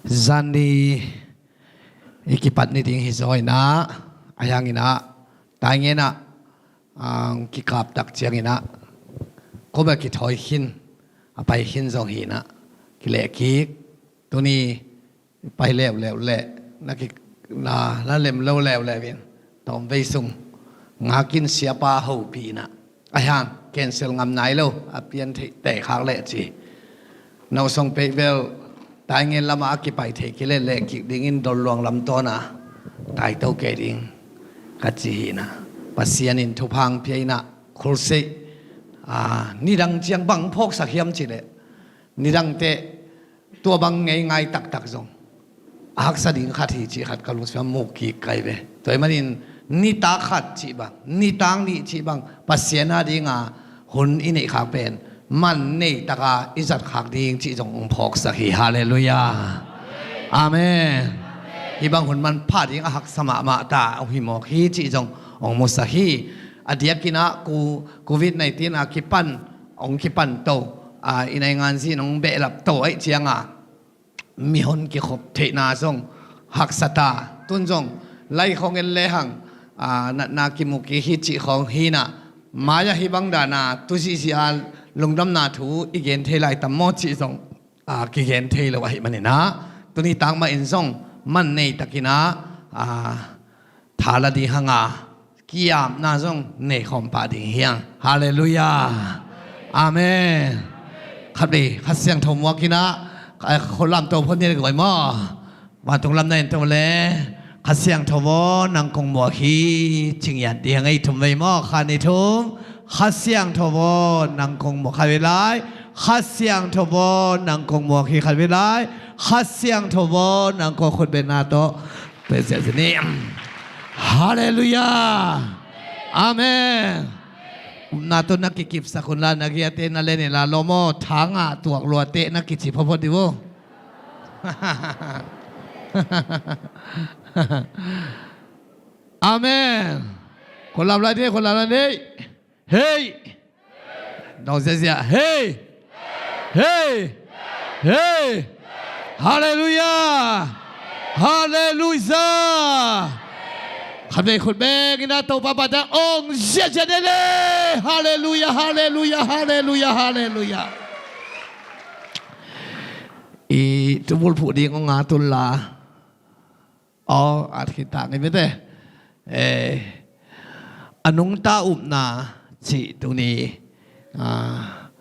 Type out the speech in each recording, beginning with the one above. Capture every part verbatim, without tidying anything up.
Zan ni i kipat ni ding hi zaw inah, a hianginah taingenah ang kikaptak cianginah khup a kithawi khin, a pai khin zong hinah kilehkik. Tuni pai leuleu leh na ki, na, na lem lo leuleu in tawmvei sung ngakin siapa hopih inah a hiang cancel ngam nai lo, a pian theih teh khak leh ci. Nausong peih bel taingen lamah a kipai thei kile lehkik dingin Dolluang lamtawnah taito kei ding ka ci hinah Pasian in thupha ang pia inah khulseih, a, nidang ciang bang phawksak hiam cileh nidangte tua bang ngei ngai taktak zong a haksa ding khat hi cih khat ka lungsim ah mu kik kai ve. Tua ahih manin nitak khat cih bang, nitak nih cih bang Pasian a dinga hun i neih khak pen man nei taka i zat khak ding cih zong hong phawksak hi. Halleluiah. Amen. Hih bang hun manpha ding a haksa mahmah ta hong hi mawk hi cih zong hong musak hi. A diakinah ku, covid nineteen a kipan, hong kipan to, a, i naingan zin hong behlap to ahih cianga mihon kikhop theihna zong haksa ta. Tun zong lai khong en lehang, a, natna kimu kik hi cih khong hinah mai-ah hih bang dana tu zihzih a lungdamna thu i gen thei lai tam maw cih zong, a, kigen thei lo ahih maninah tuni tak mah in zong man nei takinah, a, thala ding hanga kiamna zong nei khawm pah ding hiang. Halleluiah. Amen. Khatvei Kha Siangtho muakinah, a, khulam to phot ni le guai maw. Vantung lam na en to le, Kha Siangtho aw nang kong muak hi, ci ngiat ding hang ei, thumvei maw, khat nih thum. Kha Siangtho aw nang kong muak, khatvei lai. Kha Siangtho aw nang kong muak hi, khatvei lai. Kha Siangtho aw nang kong, khutbetna tawh pia ziahziah ni. Halleluiah. Amen. Upna tawh na kikipsak hun la, na giate na len inla lawm aw, thangah tuak luate na kici phawphawt dih uh. Amen. Khulam lai dih, khulam lai dih. Hei! Dong ziahziah. Hei! Hei! Hei! Halleluiah! Halleluiah! Khatvei khut beng inah Topa bata ong ziahziah ni le. Halleluiah, halleluiah, halleluiah, halleluiah. I thubulphuh ding ong a tunla. Aw, at khit tak ngei mite. Eh, a nungta upna cih tuni, ah,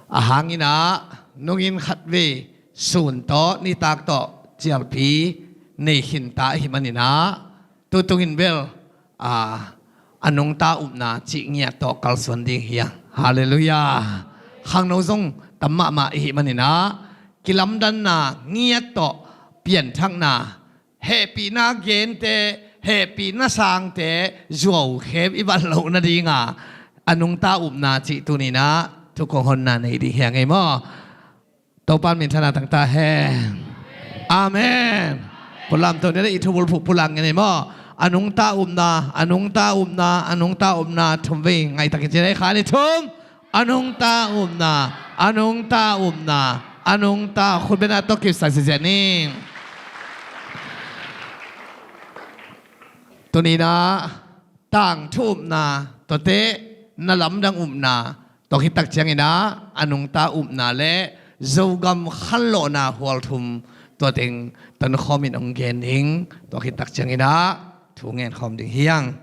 a hanginah nungin khatvei sun tawh nitak tawh cialpi nei khinta ahih maninah tutungin bel, ah, a nungta upna cih ngiat tawh kalsuan ding hiang. Halleluiah. Khangno zong tam mahmah ihih maninah kilamdanna ngiat tawh pianthakna, hehpihna gente, hehpihna sangte zuaukhem i bat loh nadinga a nungta upna cih tuninah thu kong honna nei ding hiang ei maw. Topa min thana tangta hen. Amen. Khulam to ni le i thubulphuh pulak ngen ei maw. A nungta upna, a nungta upna, a nungta upna thumvei ngaihtakin ci ni le, khat nih thum. A nungta upna, a nungta upna, a nungta, khutbetna tawh kipsak ziahziah ni. Tuninah tangthu upna tawh teh na lamdang upna tawh khit tak cianginah a nungta upna le Zogam khanlawhna hual thum tua teng tonkhawmin hong gen ding, tua khit tak cianginah thu ngen khawm ding hiang.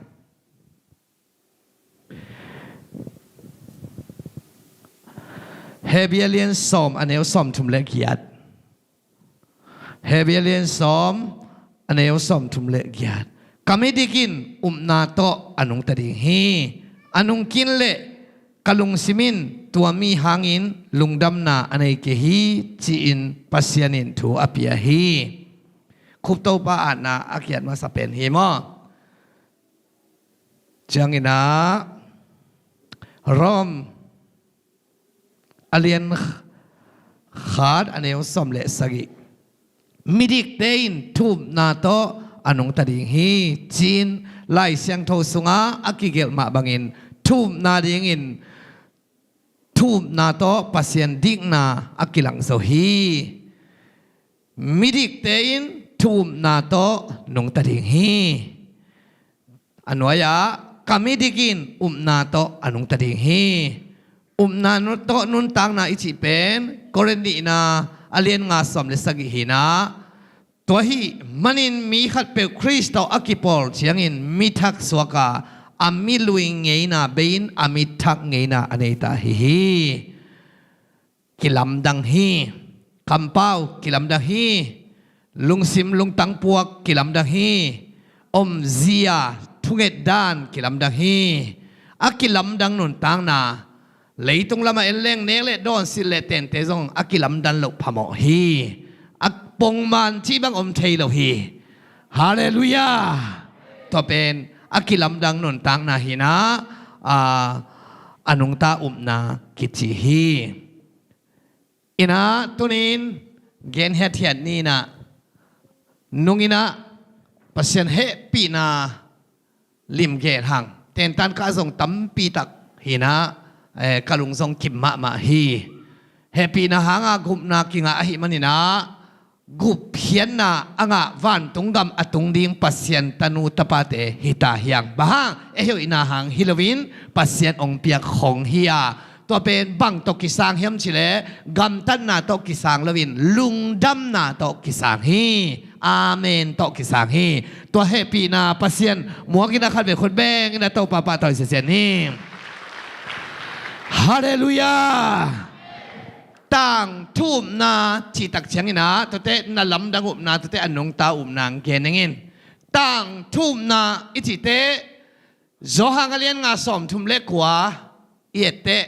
Hebru a lian sawm a neu sawmthum le giat. Hebru a lian sawm a neu sawmthum le giat. Ka midik in upna tawh a nungta ding hi. A nungkik leh ka lungsim in tua mi hangin lungdamna a nei kei hi, ci-in Pasian in thu a pia hi. Khup Topa atna a kiat masa pen hi maw. Cianginah Rom a lian khat a neu sawm le sagih. Midikte in thupna tawh a nungta ding hi, ci-in Lai Siangtho sungah a kigelh mah bangin thupna dingin thupna tawh Pasian dikna a kilang zo hi. Midikte in thu upna tawh nungta ding hi. A nuai-ah ka midik in upna tawh a nungta ding hi. Upna nu-, tawh nuntakna i cih pen Korin nihna a lian nga sawm le sagih hi-in ah, tua ahih manin mi khatpeuh Khrist tawh a kipawl ciangin mi thak suak a, a mi lui ngeina bei-in a mi thak ngeina a nei ta hi hi. Kilamdang hi. Kampau kilamdang hi. Lungsim lungtang puak kilamdang hi. Omzia thunget dan kilamdang hi. A kilamdang nuntakna leitung lamah en leng nek le dawn, silh le tente zong a kilamdan loh phamawh hi. A pongman cih bang om thei lo hi. Halleluiah. Tua pen a kilamdang nuntakna hi-in ah, a, a nungta upna kici hi. In ah tuni-in gen hiathiat ni-in ah, nung in ah Pasian hehpihna lim gen hang. Tentan ka zong tampi tak hi-in ah, eh, ka lung zong kim mahmah hi. Hehpihna hanga gupna kingah ahih manin ah, gupkhiatna a ngah vantung gam a tung ding Pasian tanu tapate hi ta hi hang. Bang hang? Ei hoihna hang hi loin Pasian hong piak khong hi a, tua pen bang tawh kisang hiam cih leh, gamtatna tawh kisang loin lungdamna tawh kisang hi. Amen tawh kisang hi. Tua hehpihna Pasian muak in ah, khat vei khut beng in ah Topa pahtawina siasia ni. Halleluiah. Tangthu upna cih tak ciangin ah, tuate na lamdang upna, tuate a nungta upna gen ning in. Tangthu upna i cih teh, Johan a lian nga sawmthum le kua i et teh,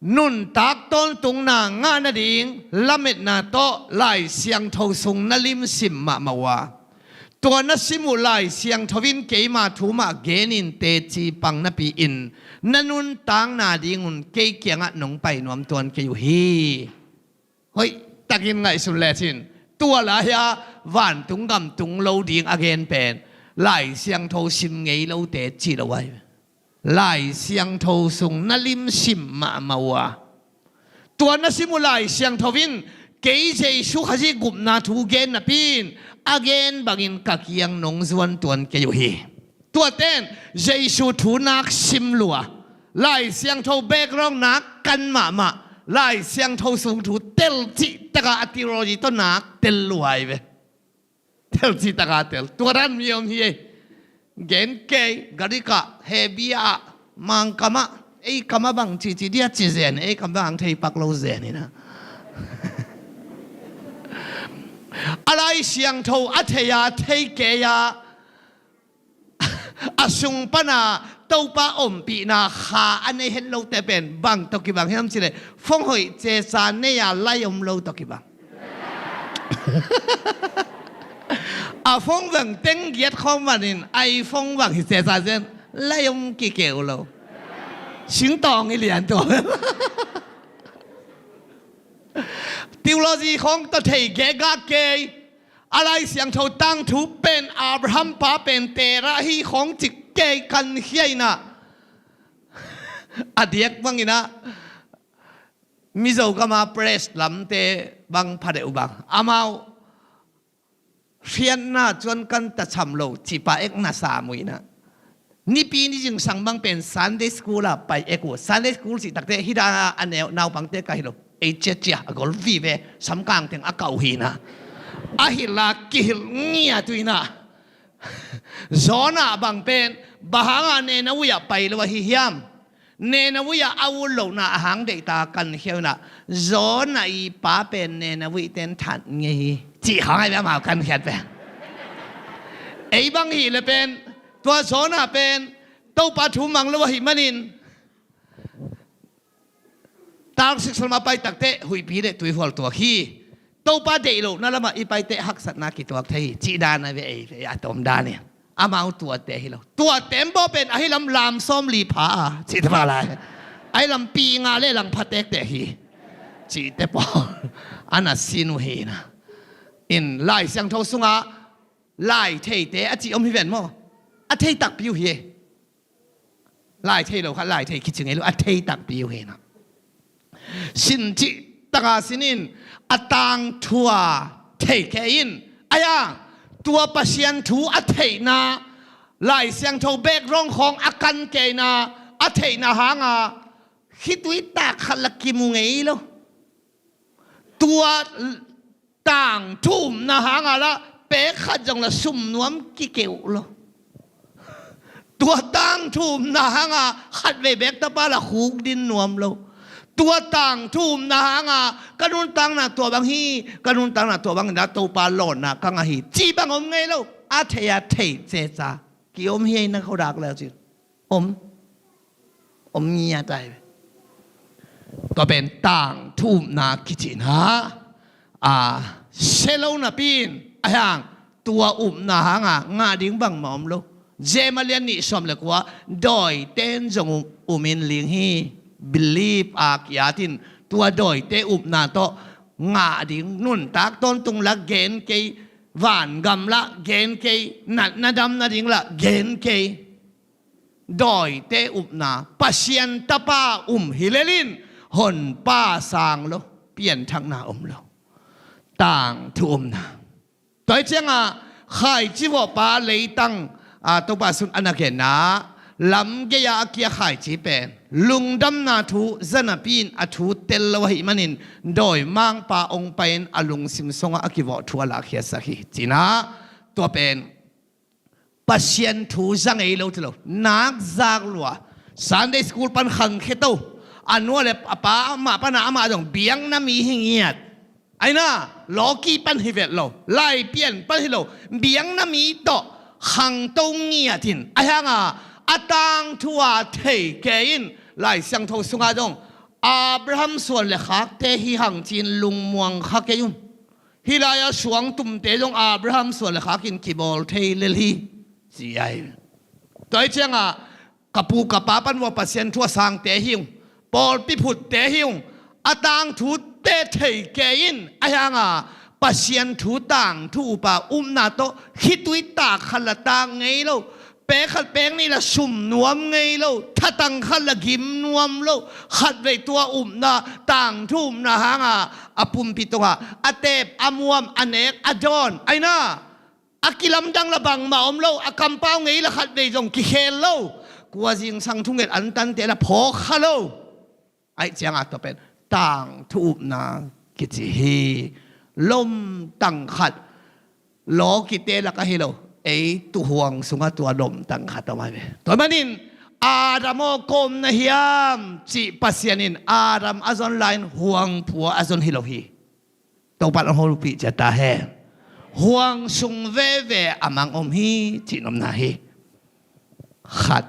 nuntak tawntungna ngah nading lametna tawh Lai Siangtho sung na limsim mahmah uh a, tua na sim uh Lai Siangtho in keima thu mah gen in teci pang napi-in, na nuntakna dingun kei kiangah nong pai nuam tuan kei uh hi. Hoih takin ngaihsun lecin, tua lai-ah vantung gam tung lo ding a gen pen Lai Siangtho sim ngei lote ci lo ahi. Lai Siangtho sung na limsim mahmah uh a, tua na sim uh Lai Siangtho in kei Jesu Khazih gupna thu gen napi-in, a gen bangin ka kiang nong zuan tuan kei uh hi. Tuate in Jesu thu nak sim lua, Lai Siangtho background nak kan mahmah, Lai Siangtho sung thu tel cih taka a theology tawh nak tel lua hi ve. Tel cih taka tel. Tua dan mi om hi ei. Gen kei, Garikah, Hebia ah, Mangkamah, ei kamah bang cici dia ci zen, ei kam bang thei pak lo zen hi-in ah. A Lai Siangtho a thei a, thei kei a, a sung pana Topa ompihna kha a nei het lote pen bang tawh kibang hiam cih leh, phone hoih ceca nei a lai om lo tawh kibang. A phone vang teng giat khawm manin iPhone vang hi ceca zen, lai om kikeu lo. Singtawng i lian tua. Theology khawng tawh thei gega kei. A Lai Siangtho tangthu pen Abraham pa pen Terah hi khawng cik kei kan khia-in ah. A diak bangin ah, Mizo gama press lamte bang pha deuh bang, amau hriatna cuan kan tacham lo cih pa ekna sam uh hi-in ah. Nipi ni zingsang bang pen Sunday school ah pai ek uh. Sunday school cih takteh hih dan a neu naupangte ka hi lo. Ei ciacia a gol vive, samkang teng a kah uh hi-in ah. A hilh a kihilh ngiat uh hi-in ah. Jonah bang pen bang hanga Nineveh ah pai lo ahi hiam? Nineveh ah a ut lohna a hang deihta kan khia-in ah, Jonah i pa pen Nineveh ten that ngei hi, cih hang ahi ve amau kan khiat pen. Ei bang hi leh pen, tua Jonah pen Topa thu mang lo ahih manin, Tarsis lamah pai takteh huihpi le tuihual tuak hi. Topa deih lohna lamah i paiteh haksatna kituak thei hi, cih dan ahi ve ei, ei a tawm dan hi. Amau tuate hi lo. Tuate bawl pen ahi lam lam sawmli pha a, cihte pha lai. Ahi lam pi nga le lang pha tektek hi, cihte pawl a na sin uh hi-in ah. In Lai Siangtho sungah lai theite a cih om hi ven maw? A thei takpi uh hi. Lai thei lo kha lai thei kici ngei lo, a thei takpi uh hi-in ah. Sin cih taka sin in, a tangthu a thei kei in. Ahi hang tua Pasian thu a theihna, Lai Siangtho background khawng a kan kei in a, a theihna hanga khitui tak khat la kimu ngei lo. Tua tangthu upna hanga la pek khat zong la sum nuam kikeuh lo. Tua tangthu upna hanga khatvei bek tapa la khuk din nuam lo. Tua tangthu upna hanga ka nuntakna tua bang hi, ka nuntakna tua bang hi, na Topa lawnna ka ngah hi cih bang om ngei lo. A thei a thei ceca kiom hi ei, na khuadak le cin om, om ngiat ai. Tua pen tangthu upna kici in a, a sia lo napi in, ahi hang tua upna hanga ngah ding bangmah om lo. Jem a lian nih sawm le kua, dawite in zong um, um in ling hi. Believe a ki-at in tua dawite upna tawh ngah ding, nuntak tawntung la gen kei, vangam la gen kei, natna dam nading la gen kei. Dawite upna, Pasian tapa um hi lel in honpa sang lo, pianthakna om lo. Tangthu upna. Tua hi cianga khaici vawhpa leitang, a, Topa Sun a na genna lam gei-a a kia khaici pen lungdamna thu za napi in a thu tel lo ahih manin dawimangpa ong pai-in a lungsim sungah a kivawh thu a lakkhiatsak hi. Cina tua pen Pasian thu za ngei lo ti lo, nak zak lua, Sunday school pan khangkhia to, a nu le a pa amah pana amah zong biakna mi hi ngiat. Aina, lawki pan hi vet lo, Laipian pan hi lo, biakna mi tawh khangto ngiat in, ahi hanga a tangthu a thei kei in, Lai Siangtho sungah zong Abraham suan le khakte hi hang ci-in lungmuang kha kei un. Hih lai-a suangtumte zong Abraham suan le khakin kibawl thei lel hi, ci ai. Tua hi cianga ka pu ka pa pan vua Pasian thu a sangte hi ung, pawlpi phutte hi ung, a tangthute thei kei in, ahi hanga Pasian thu tangthu upa upna tawh khitui tak khat la tak ngei lo. Pek khat pek nih la sum nuam ngei lo, thatang khat la gim nuam lo. Khatvei tua upna, tangthu upna hanga a pumpi tungah a teep, a muam, a nek, a dawn, aina a kilamdang la bangmah om lo, a kampau ngei la khatvei zong kikhel lo. Kua zingsang thunget antante la phawk kha lo. Aih cianga tua pen tangthu upna kici hi. Lomtang khat, lawkite lak ahi lo, ei tuhuang sungah tua lomtang khat a mai ve. Tua manin Adam aw, kawm na hiam cih Pasian in Adam a zon lai-in huangphua a zon hi lo hi. Topan a hopih cia ta hen. Huang sung veve a mang om hi cih nopna hi. Khat.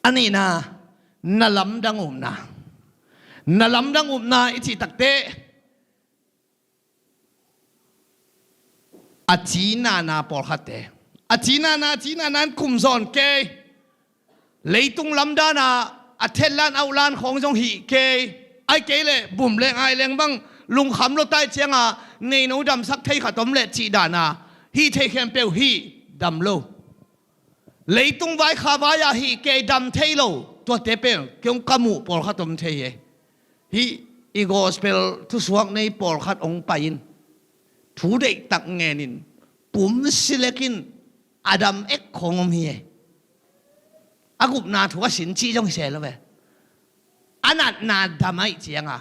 A nihna, na lamdang upna. Na lamdang upna i cih takte a cinana pawlkhatte, a cinana, a cinana in kum zawn kei. Leitung lamdana a thetlan aulan khawng zong hih kei. Ai kei le bum le ngai leng bang lungkham lo tai cianga neino damsak thei khat om le cih dana hih thei khempeuh hih dam lo. Leitung vai kha vai-ah hih kei dam thei lo. Tuate pen kei hong ka muh pawlkhat om thei e. Hih i gospel thusuak nei pawlkhat hong pai-in thu deihtak ngenin pum silek in a dam ek khawng om hi e. A gupna thu a sin cih zong hi se lo ve. A natna dam ahih cianga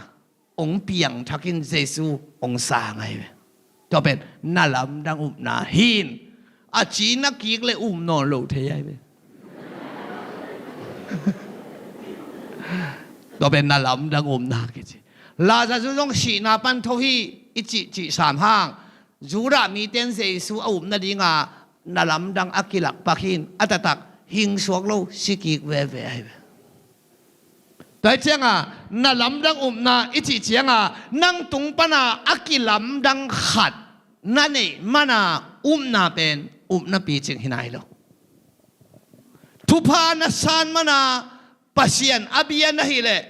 hong piangthakin Jesu hong sang ahi ve. Tua pen na lamdang upna hi in, a cina kik le um nawn lo thei ahi ve. Tua pen na lamdang upna kici. Lazarus zong sihna pan tho hi i cih, cih sam hang Judah mite in Jesu a up nadinga na lamdang a kilak pak hi in, a taktak hing suak lo, si kik veve ahi ve. Tua hi cianga na lamdang upna i cih cianga nang tung pana a kilamdang khat na neih mana upna pen upna picing hi nai lo. Thupha na san mana Pasian a bia na hih leh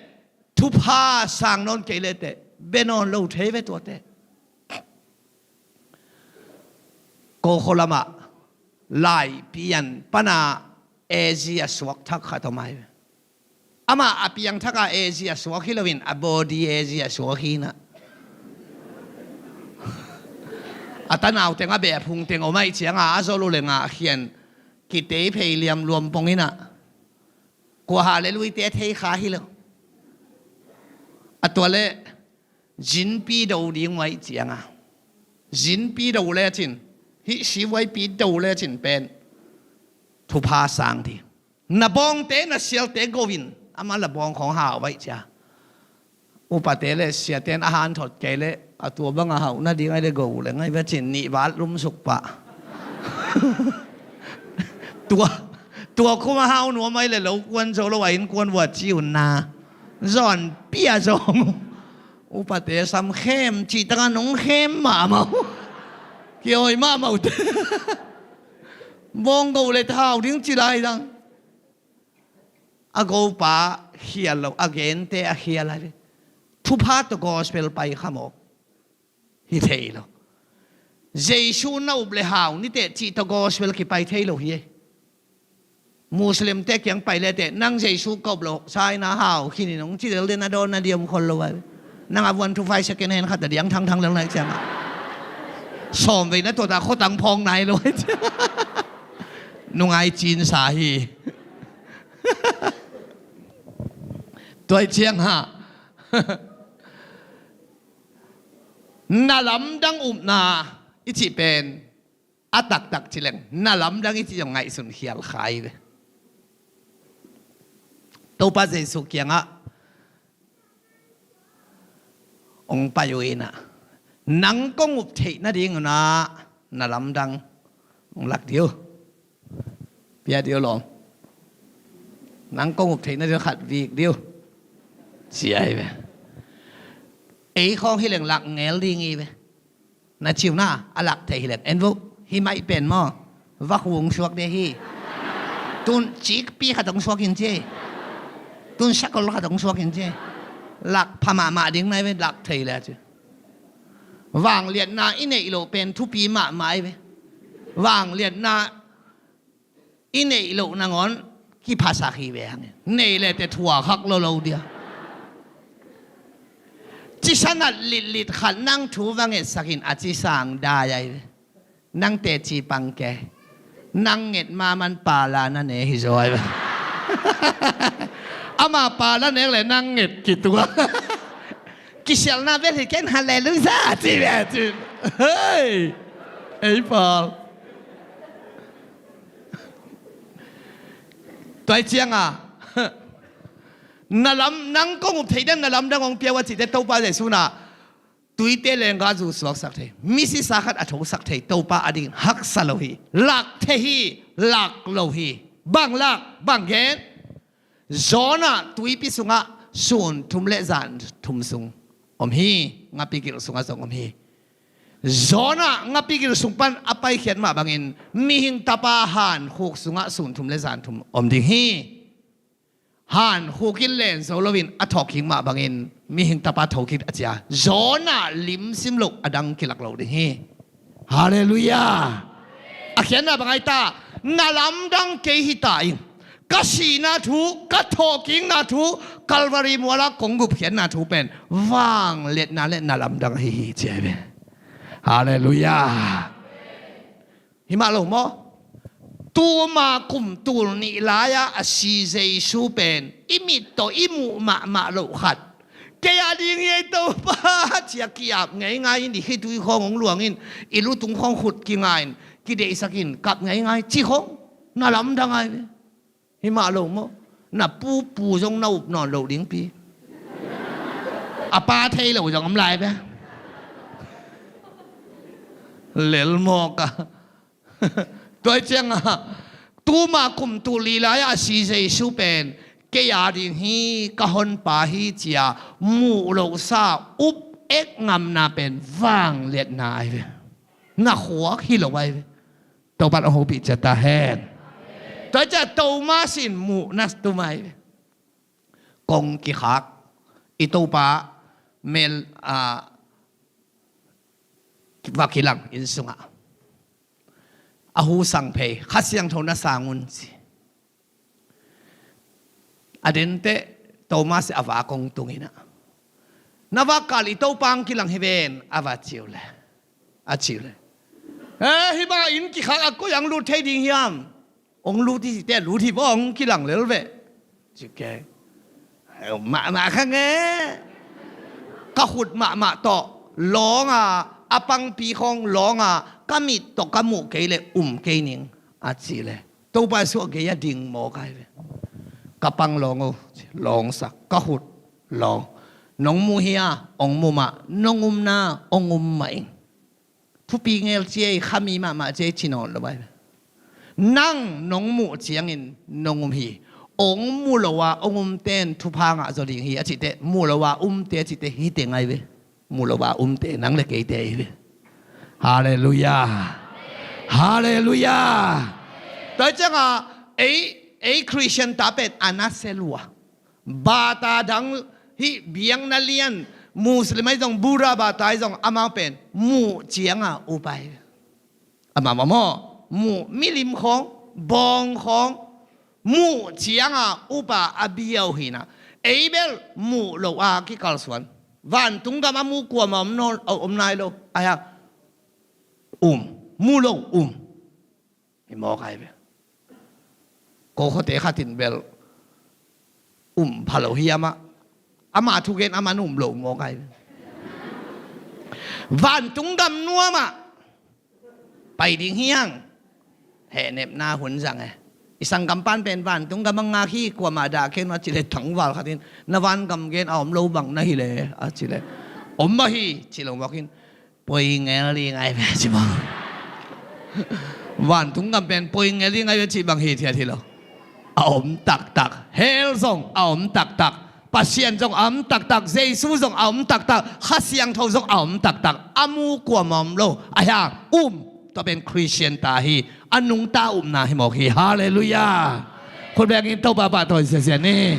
thupha sang nawn kei leteh bia nawn lo thei ve tuate. Kokho lamah Laipian pana A G a suak thak khat om ahi ve. Amah a piangthaka A G a suak hi loin a body A G a suak hi na. A tanau teng a beh phung teng om ahih cianga a zol uh le ngah khian kitei phei liam luam pong inah. Kua haleluite a thei kha hi lo. A tua le zinpi do ding uh ahih cianga zinpi do lecin hih sivuaipi do lecin pen thupha sang ding. Na bawngte na sialte go in ama la bawng khawng hau baih cia. Upate le siaten a hanthot kei le a tua banga hauh nading ai le go le ngai vecin nih vat lumsuk pah. Tua tua khuma hau nuam ai le lo kuan zo lo a innkuan vua ci unna. Zawn pia zawng. Upate sam khem cihtanga nong khem mahmah uh. Kiawi mahmah uhte. Bawng go le thau ding ci lai dang. A gopa khial lo a gente a khial a ve. Thupha tawh gospel pai kha mawk hi thei lo. Jesu na up le hau niteh cih tawh gospel kipai thei lo hi. Muslimte kiang pai leteh nang Jesu ka up lo saina hau khinin hong ci del den a dawn na diam khol lo a ve. Nang a vuan thupha second hand khat a diang thangthang lel nai cianga sawm veina tuata khotang phawng nai lo. Nungai cinsa hi. Tuai ciang ha. Na lamdang upna i cih pen a taktak ci leng na lamdang i cih zong ngaihsun khial khai ve. Topa Jesu kiangah hong pai uh inah nang kong up theih nadingunah na lamdang hong lak diu. Pia diu lawm. Nang kong up theih nading khat vik diu. Cia hi ve. Ei khawng hi leng lak ngel ding hi ve. Na ciuna a lak thei hi leng en vo. Hi maih pen maw? Vakhu hong suak de hi. Tun cikpi khat hong suak in ci. Tun sakol khat hong suak in ci. Lak pha mahmah ding nai ve lak thei le ci. Vangliatna i neih loh pen thupi mahmah i ve. Vangliatna i neih loh nangawn kiphasak hi ve hangin nei le te thuakhak lo lo dia. Cisa nat litlit khat nang thu va ngetsakin a cisang dai ai ve. Nang teci pang ke. Nang nget maman pala na ne hi zaw ai ve. Ama pala nek le nang nget kitua. Kisialna vel hi ken halleluia ci ve cin. Hei. Ei pal. Tuai cianga na lam nang kong up thei den na lamdang hong piau a cihte Topa Jesu na tuite lengga zu suaksak thei misisa khat a thosak thei Topa a dingin haksa lo hi. Lak thei hi. Lak lo hi. Bang lak bang gen. Jonah tuipi sungah sun thum le zan thum sung om hi. Ngapi gilh sungah zong om hi. Jonah ngapi gilh sung pan a paikhiat mah bangin mihing tapa hankhuk sungah sun thum le zan thum om ding hi. Hankhuk in len zo loin a thawhkik mah bangin mihing tapa thokik a cia Jonah limsim loh a dang kilak lo ding hi. Halleluia. A khiatna bang ai ta na lamdang kei hi ta in ka sihna thu ka thawhkikna thu Calvary muala kong gupkhiatna thu pen vangliatna le na lamdang ahi hi ci ai ve. Halleluia. Hi mah lo maw? Tuma kum tul nih lai-a a si Jesu pen i mit tawh i muh mahmah loh khat kei a ding hi ei Topa cia ki-ap ngeingai in i khitui khawng hong luangin i lutung khawng khut kingain kideihsakin kap ngeingai ci khawng na lamdang ai ve. Hi mah lo maw? Na pupu zong na up nawn loh dingpi. A pa thei lo zong om lai ve. Lelmawk a. Tuai cianga tuma kum tul li lai-a a si Jesu pen kei a ding hi ka honpa hi cia muh lohsa up ek ngamna pen vangliatna ai ve. Na khuak hi lo ai ve. Topan a hopih cia ta hen. Tua cia Thomas in muhna tumai kong kikhak i Topa mel a va kilang inn sungah a hu sang phei Kha Siangtho na sang un ci. A denteh Thomas a va kong tunginah na va kal i Topa ang kilang hi ven a va ciu le a ciu le Eh, hih bang inn kikhak a koi ang lut thei ding hiam? Ong lut hi teh lut hi bawng kilang lel veh. Cike. Mahmah kha nge. Ka khut mahmah tawh lawng a, a pangpi khawng lawng a, ka mit tawh ka muh kei leh um kei ning a ci leh Topa suah kei a ding mawk ai ve. Ka pang lawng o, lawngsak, ka khut lawng. Nong muh hi a, ong muh mah, nong umna, ong um mah ing. Thupi ngel ciai, khami mahmah ciai ci nawn lo ai. Nang nong muh ciangin nong um hi. Ong muh lo a ong umten thupha ngah zaw ding hi a cih teh, muh lo a umte a cih teh hite ngai ve. Muh lo a umte nang le keite hi ve. Halleluiah. Halleluiah. Tua ciangah ei, ei Christian ta pen a na se lua. Bata dang hih biakna lian, Muslim ahi zong, Buddha bata ahi zong, amau pen muh cianga up ai. Amau maw, muh milim khawng, bawng khawng, muh cianga upa a biau hina. Ei bel muh lo a kikalsuan. Vantung gam a mu kuamah om nawn, om nai lo. Aia, um, muh lo, um. Hi mawk ai ve. Ko khuate khatin bel um pha lo hi amah. Amah thugen amah um lo mawk ai ve. Vantung gam nuamah pai ding hiang. Hehnepna hun zang e. I sanggam pan pen vantung gam a ngak hi, kuamah dah ken a ci le tangval khatin na van gam gen a om lo bang na hi le a ci le om mah hi ci lo mawk in. Poi ngel ding ai ve ci bang. Vantung gam pen poi ngel ding ai ve ci bang hi thiat hi lo. A om taktak. Hell zong a om taktak. Pasian zong a om taktak. Jesu zong a om taktak. Kha Siangtho zong a om taktak. A mu kuamah om lo. A hiang um. Tua pen Christian ta hi. A nungta upna hi mawk hi. Halleluiah. Khut bengin Topa pahtawi siasia ni.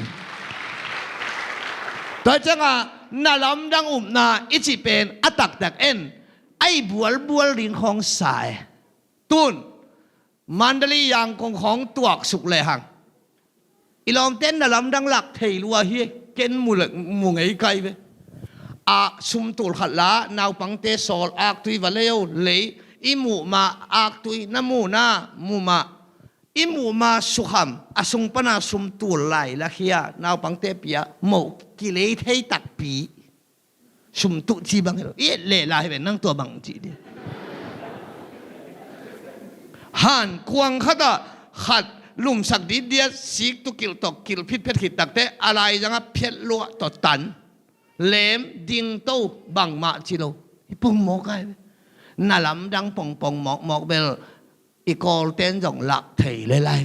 Tua ciangah na lamdang upna i cih pen a taktak en. A i bualbual ding khawng sa e. Tun Mandalay, Yangon khawng tuaksuk lehang i lawmten na lamdang lak thei lua hi. Ken mu le, mu ngei kai ve. A sumtul khat la naupangte sawl aktui va lei o lei. I muh mah aktui na muhna muh mah. I muh mah sukham a sung pana sumtul lai lakhia naupangte pia moh kilei thei takpi. Sum tuh ci bang hi lo. I et leh lai hi ve nang tua bang ci di. Han kuang khatah khat lumsak ditdiat sik tu kilh tawh kilh phitphet khit takte a laizangah phiat luah tawh tan. Lem ding to bangmah ci lo. Hi pong mawk ai ve. Na lamdang pongpong mawkmawk bel i kawlten zong lak thei le lai.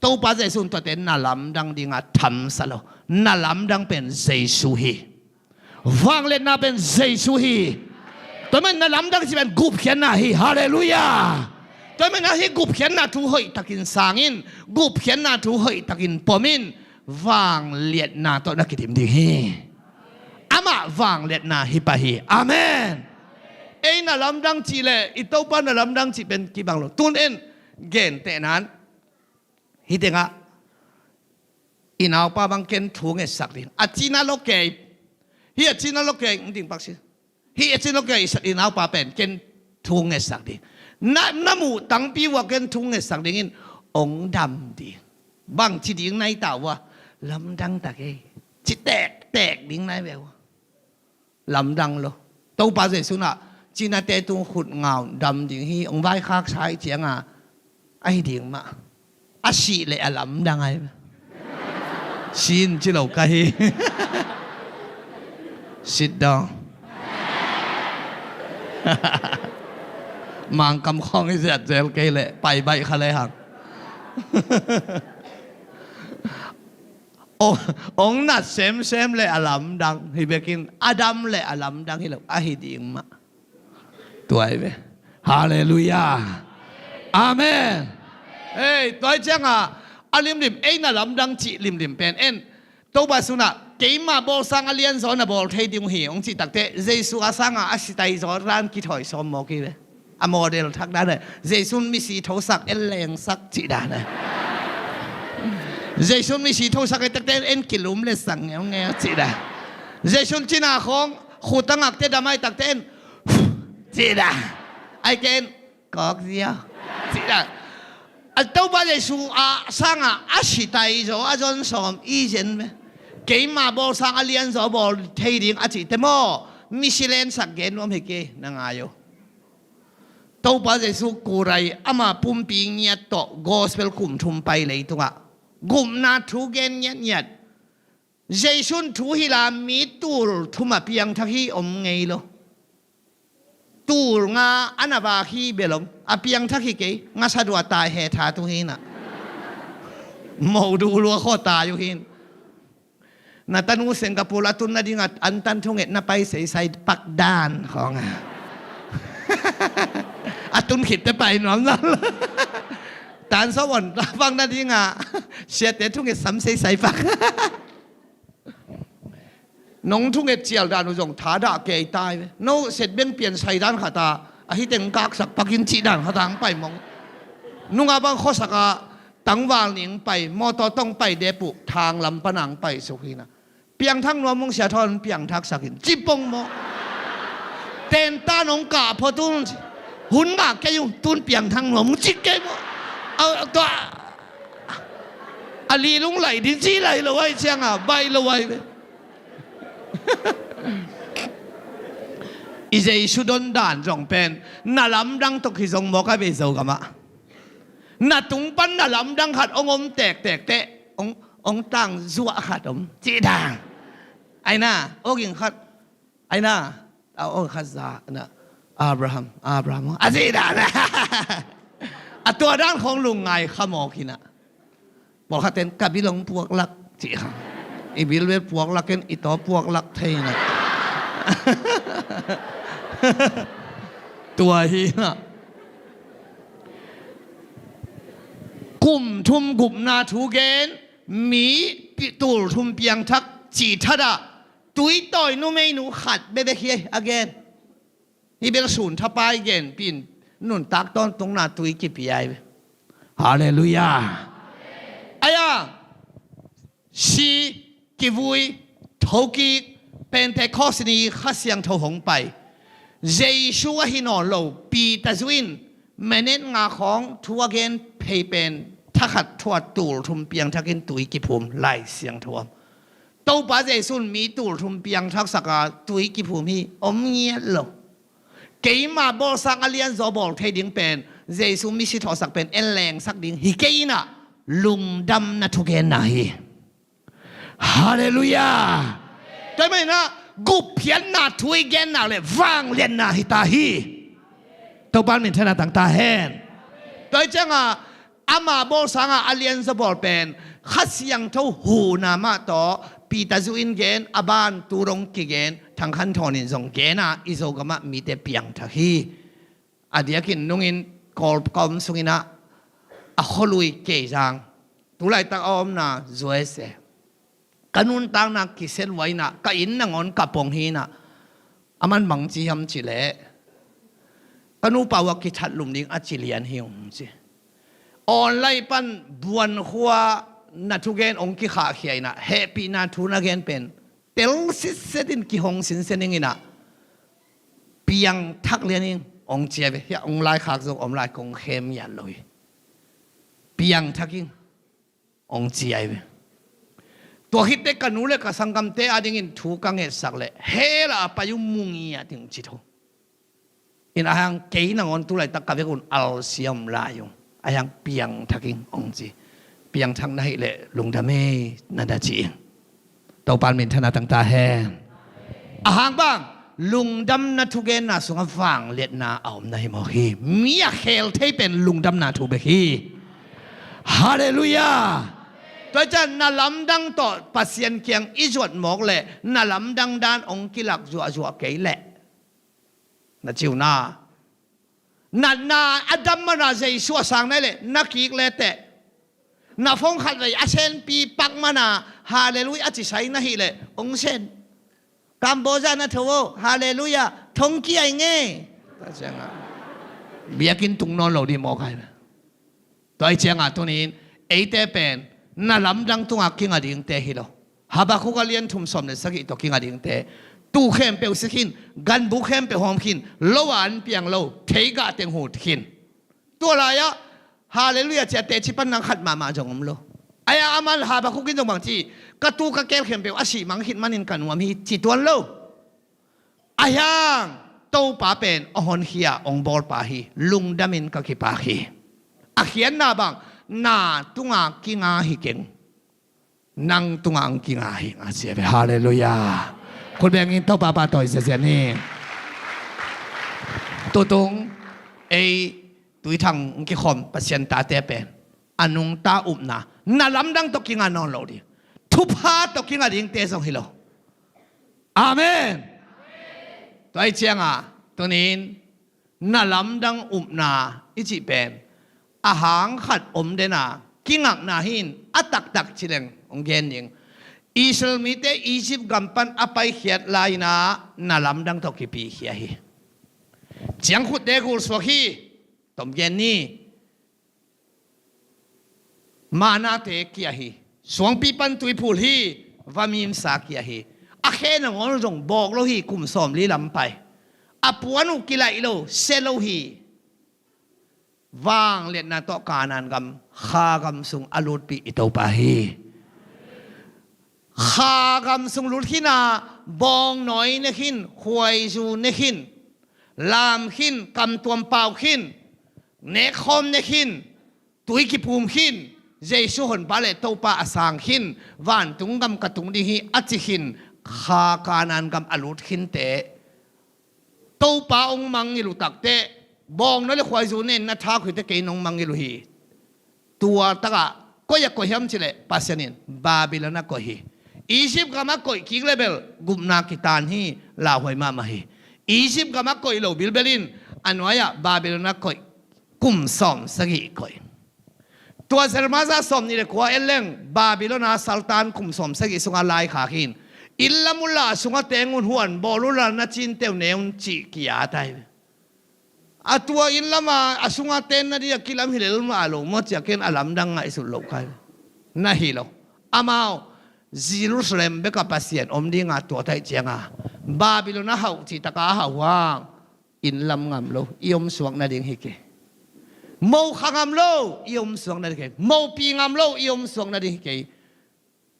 Topa Jesu in tuate na lamdang dinga thamsa lo. Na lamdang pen Jesu hi. Vangliatna pen Jesu hi. Tua man na lamdang ci pen gupkhiatna hi. Halleluiah. Tua man a hi gupkhiatna thu hoihtakin sangin, gupkhiatna thu hoihtakin pomin, vangliatna tawh na kidim ding hi. Amah vangliatna hi pah hi. Amen. Ei na lamdang cih le i Topa na lamdang cih pen kibang lo. Tun en gentehnan hi tengah i naupa bang ken thu ngetsak ding a cina lo kei. Hi a cina lo kei ng ding paksi. Hi a cina lo kei i naupa pen ken thu ngetsak ding. Na, na muh tangpi ua ken thu ngetsak dingin ong dam ding. Bang ci ding nai ta ua lamdang ta kei ci tektek ding nai ve ua. Lamdang lo. Topa Jesu na cinate tung khut ngau dam ding hi ong vaikhak sai cianga ahi ding mah. A sih leh a lamdang ai. Sin ci lo ka hi. Sit down. Mangkam khawng i ziat zel kei leh pai baih kha lehang. Ong, ong nat semsem le a lamdang hi bekin a dam le a lamdang hi lo ahi ding mah. Tua hi ve. Halleluiah. Amen. Hei, tua hi cianga a limlim ei na lamdang cih limlim pen en. Topa sunah keima bawlsang a lianzaw na bawl thei ding uh hi ong cih takte Jesu a sanga a sitai zaw dan kithawi sawm mawk hi ve. A model thak dan eh. Jesun misi thosak en lengsak cih dan eh. Jesun misi thosak eh takte en kilum le sang ngeungeu cih dan. Jesun cina khawng khutangakte damai takte en cih dan. Ai ken kawk zia. Cih dan. A Topa Jesu a sangah a si tai zaw a zon sawm i zen ve. Keima bawl sang a lian zaw bawl thei ding a cihte maw? Misi lensak gen nuam hi kei, na ngai uh. Topa Jesu kurai ama pumpi ngiat tawh gospel kum thum pai leitungah gupna thu gen ngiatngiat. Jesu in thu hila mi tul thum a piangthak hi om ngei lo. Tul nga a na vak hi bel om. A piangthak hi kei. Ngasa dua tai he tha tu hi na. Mo du lua khaw tai uh hin. Na tanu Singapore a tun nading a an tan thunget na pai seisai pak dan khawng a. A tun khitte pai nuam zal. Tan so on pak nading a siate thunget sam seisai pak. Nong thunget cial dan uh zong tha dah kei tai ve. No set beng pian sai dan khata a hi teng kaksak pakin cih dan khata ang pai mong. Nunga bang khawsak a tangval ning pai mawtaw tong pai depuh thang lam panang pai suk hina. Piangthak nuam mong sia thawn piangthak sakin cipong maw? Tenta nong kah pho tun ci. Hun ngah kei uh tun piangthak nuam mong cik kei maw? A, a, tua, a lilung lai din ci lai lo ai cianga bai lo ai ve. I Jesu don dan zong pen na lamdang tok hi zong mawk a bei Zogam ah. Na tung pan na lamdang khat ong om tektek teh ong, ong tang zuah khat om cih dan. Aina oging khat. Aina a oging khat za na Abraham, Abraham a cih dan. A tua dan khong lungngai kha mawk hina. Pawlkhat ten ka bil hong puaklak cih kha. I bil vel puaklak in i taw puaklak thei na. Tua hi na. Kum thum gupna thu gen mi pi- tul thum piangthak cih thadah tui tawi numeinu khat bebek hi a gen. Hi bel sun thapai genpin nuntak tawntungna tui kipiai. Halleluiah. Aia si kivui thokik Pentecost ni Kha Siangtho hong pai. Jesu ahi nawn lo Peter zu in minute nga khawng thu a gen phei pen thakhat thuat tul thum piangthakin tui kiphum Lai Siangtho am. Topa Jesu in mi tul thum piangthak saka tui kiphum hi om ngiat lo. Keima bawlsak a lianzaw bawl thei ding pen Jesu misi thawhsak pen en lengsak ding hi kei inah lungdamna thugenna hi. Halleluiah. Tua hih maninah gupkhiatna thu i genna le vangliatna hi ta hi. Topa in minthanna tangta hen. Tua hi ciangah ama bawlsangah a lianzaw bawl pen Kha Siangtho huhna mah tawh Peter zu in gen a ban tu dong kigen Thang Khan Thawn in zong gen a i Zogamah mite piangthak hi. A diakin nungin Kawl ka om sunginah a khualui Keizang tulaitak a omna zuaise ka nuntakna kiselua inah ka inn nangawn ka pong hi inah a man bangci hiam cileh ka nupa uh a kithat lum ding a ci lian hi ung ci. Online pan buankhua na thugen ong kikhahkhia inah hehpihna thu na gen pen tel sitset in kihong sinsen ing inah piangthak lian ing ong cia ve. Hiah ong laikhak zong om lai kong khem yan lo hi. Piangthak ing ong cia ve. Tua khitte ka nu le ka sanggamte adingin thu ka ngetsak le hela a pai uh mungi a ting ci tho. In a hang kei nangawn tulaitak ka vekun alsiam lai ung a hang piangthak ing ong ci. Piangthak na hih leh lungdam ei na da ci ing. Topa in minthanna tangta hen. A hang bang lungdamna thugenna sungah vangliatna a omna hi mawk hi. Mi a khel thei pen lungdamna thu bek hi. Halleluiah. Tua cian na lamdang tawh Pasian kiang i zuat mawk leh na lamdang dan ong kilak zuahzuah kei leh na ciuna natna a dam mana Jesu a sang na hih leh na kik leteh na phone khatvei a senpi pak mana halleluiah a cisai na hih leh ong sen. Kamboja na tho o halleluiah thong kiai nge. Biakinn tung nawn lo dih mawk hai. Tua hi ciangah tunin eite pen na lamdang tungah kinga dingte hi lo. Habakkuk a lian thum sawm le sagih tawh kinga dingte. Tuu khempeuh si khin, ganbu khempeuh hawm khin, lo a an piang lo theigah teng hut khin. Tua lai-ah Halleluiah ci a teci pan nang khat mahmah zong om lo. Ahi a, aman Habakkuk in zong bang ci, ka tuu ka keel khempeuh a sih mang khit manin ka nuam hi, ci tuan lo. Ahi hang Topa pen hong honkhia hong bawlpa hi, lungdamin ka kipak hi. A khiatna bang, na tunga kinga hi keng, nang tunga hong kinga hi, a ci a ve. Halleluiah. Khut bengin Topa pahtawi ziazia ni. Tutung ei Tuithang hong kikhawm Pasian tate pen a nungta upna, na lamdang tawh kinga nawn lo ding, thupha tawh kinga dingte zong hi lo. Amen. Tua hi cianga tunin na lamdang upna i cih pen a hang khat om dena kingakna hi in, a taktak ci leng hong gen ding. Israel mite Egypt gam pan a paikhiat lai-inah na lamdang tawh kipikhia hi. Ciangkhutte gulsuak hi, tom gen ni. Manate kia hi. Suangpi pan tuiphul hi. Vamimsa kia hi. A khe nangawn zong bawk lo hi, kum sawmli lam pai. A puan uh kilaih lo, sia lo hi. Vangliatna tawh Kanaan gam, Kha gam sung a lutpih i Topa hi. Kha gam sung lut khin a, bawngnawi ne khin, khuaizu ne khin, lam khin, kamtuam pau khin, nekkhawm ne khin, tui kiphum khin, Jesu Honpa le Topa a sang khin, vantung gam ka tung ding hi a ci khin, Kha Kanaan gam a lut khinte, Topa hong mangngilh uh takteh, bawngnawi le khuaizu nen na thak uh hi teh kei nong mangngilh uh hi. Tua takah koi ah koih hiam cih leh Pasian in Babylon ah koih hi. Egypt gam ah koih kik leh bel gupna kitan hi, lauhuai mahmah hi. Egypt gam ah koih lo bilbel in a nuai-ah Babylon ah koih kum sawmsagih koih. Tua Jeremiah sawmnih le kua en leng Babylon ah saltan kum sawmsagih sungah laikhak hi in, inn lam unla a sungah teng un, huan bawl unla na cinte uh ne un cih ki-at ahi ve. A tua inn lamah a sungah ten nading a kilam hi lel mah lo maw, ciah ken a lamdang ngaihsut loh kai. Na hi lo. Amau Jerusalem bekah Pasian om dinga tuat ahih cianga Babylon a hauh cih takah a hauh hang inn lam ngam lo, i omsuak nading hi kei. Mo kha ngam lo, i omsuak nading hi kei. Mopi ngam lo, i omsuak nading hi kei.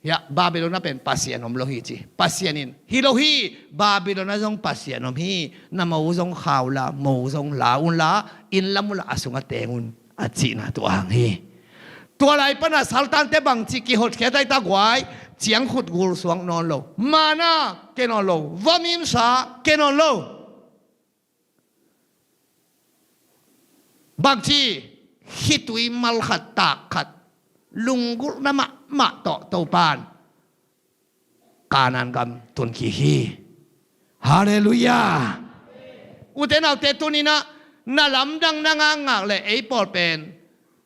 Hiah Babylon ah pen Pasian om lo hi ci. Pasian in hi lo hi, Babylon ah zong Pasian om hi. Na mo zong kha unla, mo zong la unla, inn lam unla a sungah teng un, a cihna tua hang hi. Tua lai pana saltante bangci kihotkhiat ahi ta guai, ciangkhut gulsuak nawn lo, mana ke nawn lo, vamimsa ke nawn lo. Bangci, khitui mal khat, tak khat, lunggulhna mahmah tawh Topan Kanaan gam tun kik hi. Halleluiah. Ute naute, tuninah na lamdang na ngakngak le ei pawl pen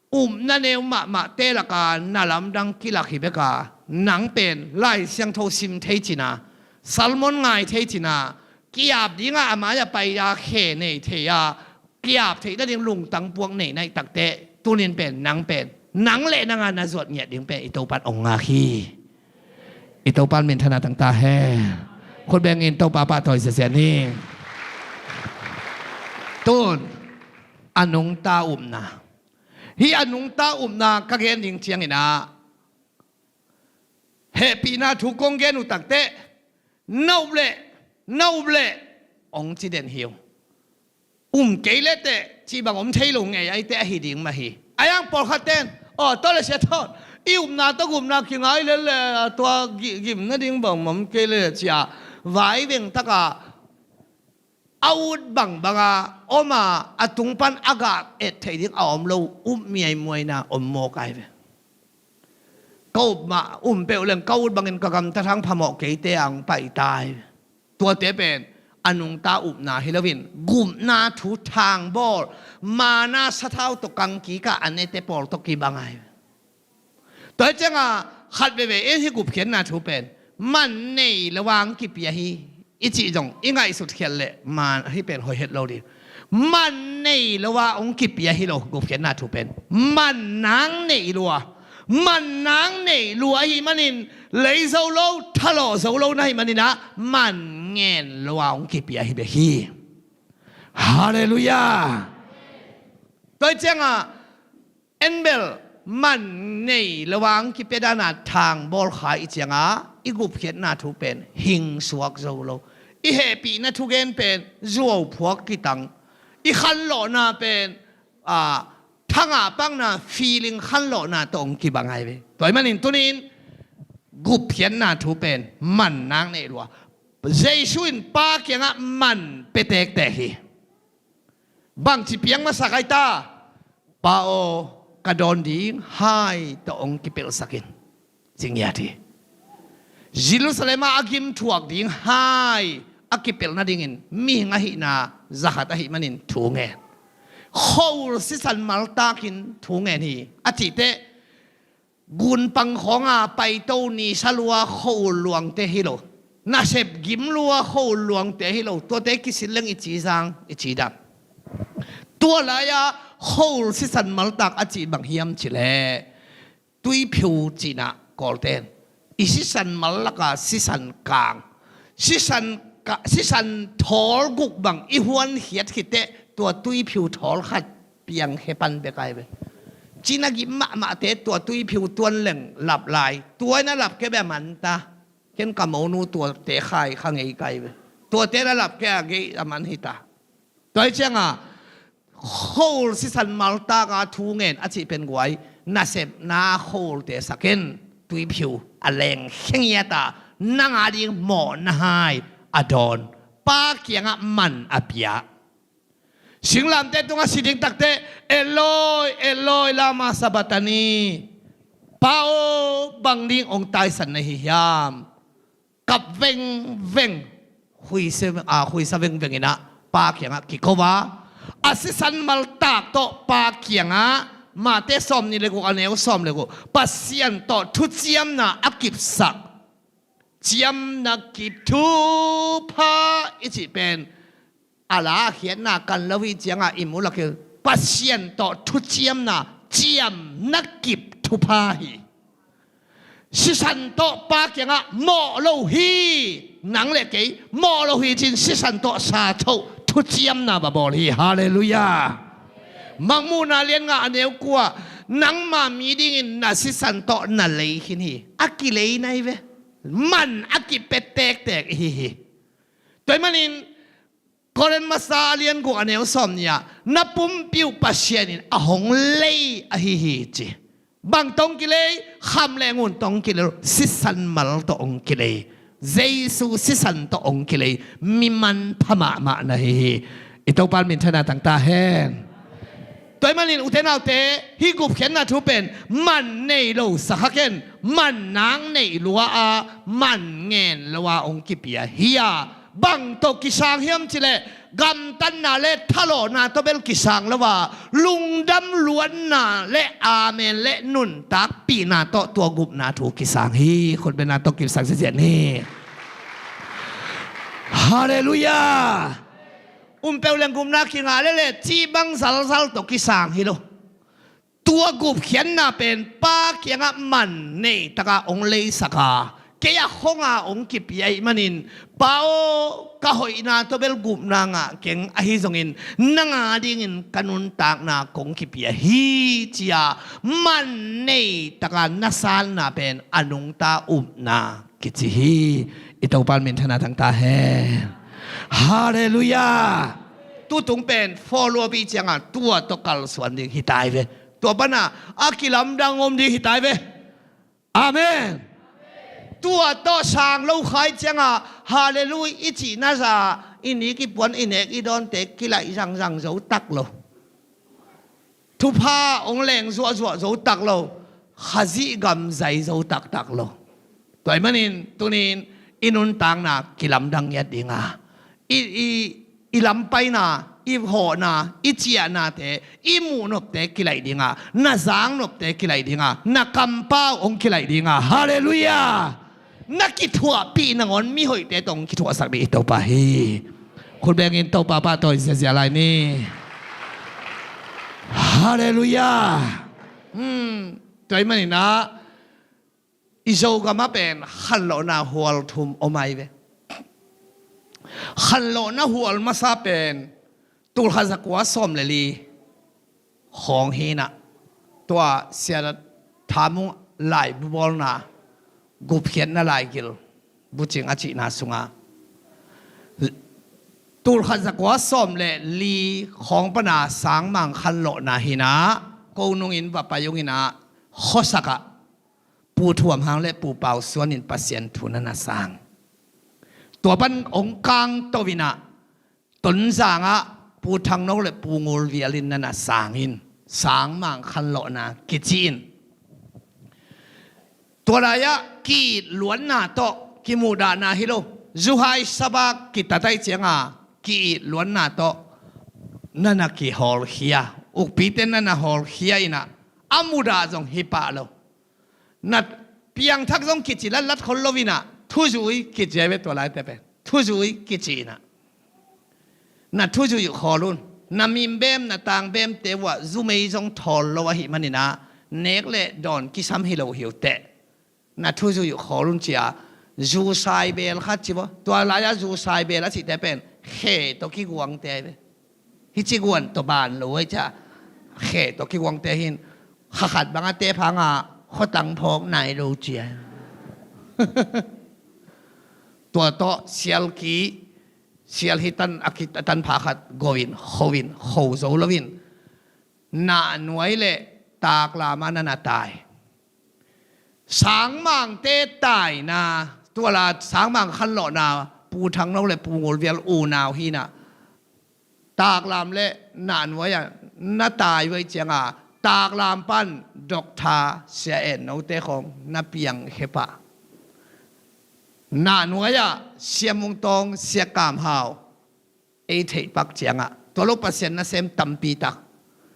upna neu mahmahte laka na lamdang kilak hi beka, nang pen Lai Siangtho sim thei cina, sermon ngai thei cina, ki-ap dinga a mai-ah pai-a khe nei thei-a, ki-ap theih nading lungtang puak nei na hih takteh, tunin pen nang pen, nang le nanga na zuat ngiat ding pen i Topan hong ngak hi. I Topan minthanna tangta hen. Khut bengin Topa pahtawi ziazia ni. Tun a nungta upna. Hih a nungta upna ka gen ding cianginah hehpihna thu kong gen uh takteh, na up leh, na up leh hong ci den hi uh. Um kei lehteh cih bang om thei lo ngei ahiteh ahi ding mah hi. A yang pawlkhat ten, aw, tua le sia thawn, i upna tawh gupna kingai lel le, tua gi-, gim nading bang om kei le cia, vaiveng taka a ut bangbanga om a, a tung pan a gah et theih ding a om lo, up miaimuaina om mawk ai ve. Ka up mah, um peuh leng ka ut bangin ka gamtat hang phamawh keite ang pai ta ai ve. Tuate pen a nungta upna hi loin gupna thu thangbawl, mana sathau tawh kangkik a a nete pawl tawh kibang ai ve. Tua hi cianga khat veve in hih gupkhiatna thu pen man nei lo a hong kipia hi, i cih zong i ngaihsut khial leh man hih pen hoih het lo ding. Man nei lo a hong kipia hi lo, gupkhiatna thu pen man nang nei lua. Man nang nei lua ahih manin lei zo lo, thalawh zo lo na hih maninah man ngen lo a hong kipia hi bek hi. Halleluiah. Tua hi ciangah en bel man nei lo a ang kipia dana thangbawl kha i ciangah i gupkhiatna thu pen hing suak zo lo. I hehpihna thugen pen zuauphuak kitang. I khanlawhna pen, ah, thangah pakna feeling khanlawhna tawh hong kibang ai ve. Tua hi manin tunin gupkhiatna thu pen man nak neih lua. Jesu in Pa kiangah man pia tektek hi. Bangci piang masak ai ta? Pa aw, ka dawn ding hai tawh hong kipelhsak in, ci ngiat hi. Jerusalem ah a gim thuak ding hai a kipelh nadingin mihing ahihna zakhat ahih manin thu ngen. Khua-ul sisan maltakin thu ngen hi. A cihteh gunpang khawnga paito nisa lua khua-ul luangte hi lo, nasep gim lua khua-ul luangte hi lo, tuate kisil leng i ci zang, i ci dam. Tua lai-ah khua-ul sisan maltak a cih bang hiam cileh, tuiphiu cihna Kawlten i sisan mal laka sisan kang, sisan ka, sisan thawl guk bang i huan khiat khitteh tua tuiphiu thawl khat piangkhe pan bek ai ve. Cina gim mahmahte tua tuiphiu tuan leng lap lai. Tua in a lap kei bek a man ta. Ken ka monu tuate khai kha ngei kai ve. Tuate na lap kei a gei a man hi ta. Tua hi ciangah khua-ul sisan maltaka thu ngen a cih pen guai, nasepna khua-ulte sakin tuiphiu a leng khengiata nang a ding mawhna hai a dawn. Pa kiangah man a pia. Singlamte tungah si ding takteh, Eloi, Eloi, lama sabachthani. Pa aw, bang ding hong taisan na hi hiam? Kap vengveng, huisa, ah, huisa vengveng inah Pa kiangah kiko a, a sisan maltak tawh Pa kiangah, Mate sawm nih le guk a neu sawm le guk, Pasian tawh thuciamna a kipsak. Ciamna kip thupha i cih pen a la a khiatna kan lo hi ciangah i mu lak hi. Pasian tawh thuciamna ciamna kip thupha hi. Sisan tawh Pa kiangah mawh lo hi. Nang le kei mawh lo hi cin sisan tawh sa tho thuciamna va bawl hi. Halleluiah. Mangmuhna lian nga a neu kua, nangma mi dingin na sisan tawh na lei khin hi. A kilei nai ve. Man a kipia tektek ihi hi. Tua ahih manin Korin masa a lian guk a neu sawm nih ah, na pumpi uh Pasian in a hong lei ahi hi ci. Bang tawh hong kilei? Kham le ngun tawh hong kilei lo, sisan mal tawh hong kilei. Jesu sisan tawh hong kilei. Mi manpha mahmah na hi hi. I Topa minthanna tang ta hen. Tua ahih manin ute naute, hih gupkhiatna thu pen man nei lo sa kha ken, man nak neih lua a, man ngen lo a hong kipia hi a, bang tawh kisang hiam cileh, gamtatna le thalawhna tawh bel kisang lo a, lungdam luatna le amen le nuntakpihna tawh tua gupna thu kisang hi. Khutbetna tawh kipsak ziahziah ni. Halleluiah. Umpeuh leng gupna kingah lele cih bang zalzal tawh kisang hi lo. Tua gupkhiatna pen Pa kiangah man nei taka hong leisak a, kei a khonga hong kipia ahih manin, Pa aw, ka hoihna tawh bel gupna ngah keng ahi zongin nang a dingin ka nuntakna kong kipia hi ci-a man nei taka na sanna pen a nungta upna kici hi. I Topa minthanna tang ta hen. Halleluiah. Tutung pen fawlua pi ciangah tua tawh kalsuan ding hi tai ve. Tua pana a kilamdang om ding hi tai ve. Amen. Tua tawh sang lo khai ciangah halleluiah i cihna za, i nik i puan i nek i dawnte kilaih zangzang zo tak lo. Thupha hong leng zuahzuah zo tak lo, Khazih gam zai zo taktak lo. Tua ahih manin tunin i nuntakna kilamdang ngiat dinga, i, i, i lampaina, i hawhna, i ciahnate, i muhnopte kilaih dinga, na zangnopte kilaih dinga, na kampau hong kilaih dinga. Halleluiah. Na kithuahpih nangawn mihoihte tawh hong kithuahsak ding i Topa hi. Khut bengin Topa pahtawi ziazia lai ni. Halleluiah. Hmm. Tua ahih maninah i Zogamah pen khanlawhna hual thum om ai ve. Khanlawhna hual masa pen tulkhat zakua sawm le li. khawng hi inah, tua Sia Tha Mung laibu bawlna gupkhiatna laigil bucing a cihna sungah tulkhat zakua sawm le li khawng pana Sangmang khanlawhna hi inah, ko nungin va pai ung inah, khuasakah Pu Thuam Hang le Pu Pau Suan in Pasian thu na na sang. Tua pan hong kangto inah, Tonzang ah Pu Thang No le Pu Ngul Vial in na na sang in, Sangmang khanlawhna kici in. Tua lai-ah ki-it luanna tawh kimuhdahna hi lo. Zuhai sabak kitat ahih cianga ki-it luanna tawh na na kihawlkhia, ukpite na na hawlkhia inah, a mudah zong hi pah lo. Na piangthak zong kici latlat khol lo inah, thuzui kici ahi ve tua laite pen. Thuzui kici inah, na thuzui uh khawl un. Na mimbem, na tangbemte uh ah zumei zong thawl lo ahih man inah, nek le dawn kisam hi lo hi uh teh, na thuzui uh khawl un ci-a, zu saibel khat ci vo. Tua lai-ah zu saibel a cihte pen khe tawh kiguangte ahi ve. Hih ci guan tawh ban lo ahi ciah, khe tawh kiguangte hi in, kha khat bang a tep hanga khuatang phawk nai lo ci a. Tua tawh sial ki, sial hi tan a ki, a tanpha khat go in, kho in, kho zo lo in, Nah Nuai le Taklam ah na na tai. Sangmangte taina, tua la Sangmang khanlawhna, Pu Thang No le Pu Ngul Vial unau hi inah, Taklam le Nah Nuai ah na tai uh ahih cianga, Taklam pan Doctor Sia En Note khawng na piangkhia pah. Nah Nuai ah Sia Mung Tawng, Sia Kam Hau, ei theih pak ciangah, tua lo Pasian nasem tampi tak,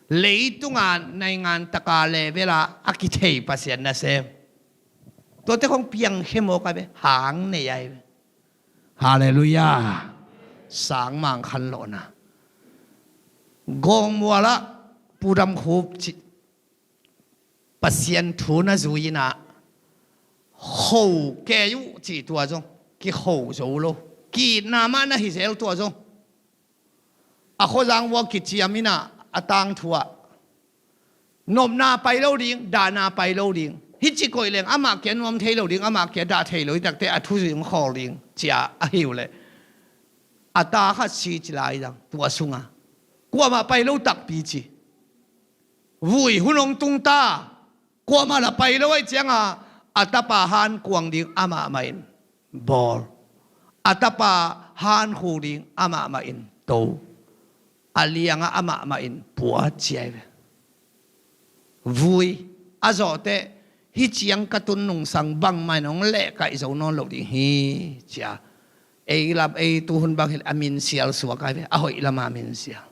leitunga naingan taka level a a kithei Pasian nasem, tuate khawng piangkhia mawk ahi ve, hang nei ahi ve. Halleluiah. Sangmang khanlawhna. Gawngmual ah Pu Dam Khup cih Pasian thu na zui inah, kho kei uh cih tua zong kikho zo lo. Ki-itna mah na hi zel tua zong. A khuazang vua kiciam inah, a tangthu ah, nopna pai lo ding, dahna pai lo ding. Hih ci koih leng amah kia nuam thei lo ding, amah kia dah thei lo, hih takte a thuzui hong khawl ding, ci-a ahi uh leh, a ta khat si ci lai zang tua sungah, kuamah pai lo takpi ci. Vui hun hong tung ta, kuamah la pai lo ahih cianga, a tapa han kuang ding amah mah in bawl, a tapa han khuk ding amah mah in to, a liangah amah mah in pua ci ahi ve. Vui a zawh teh, hih ciang ka tun nungsang bangmah in hong lehkaih zo nawn lo ding hi, ci-a. Ei lam, ei tuhun bang hi leh a minsial suak ahi ve, a hoih lama minsial.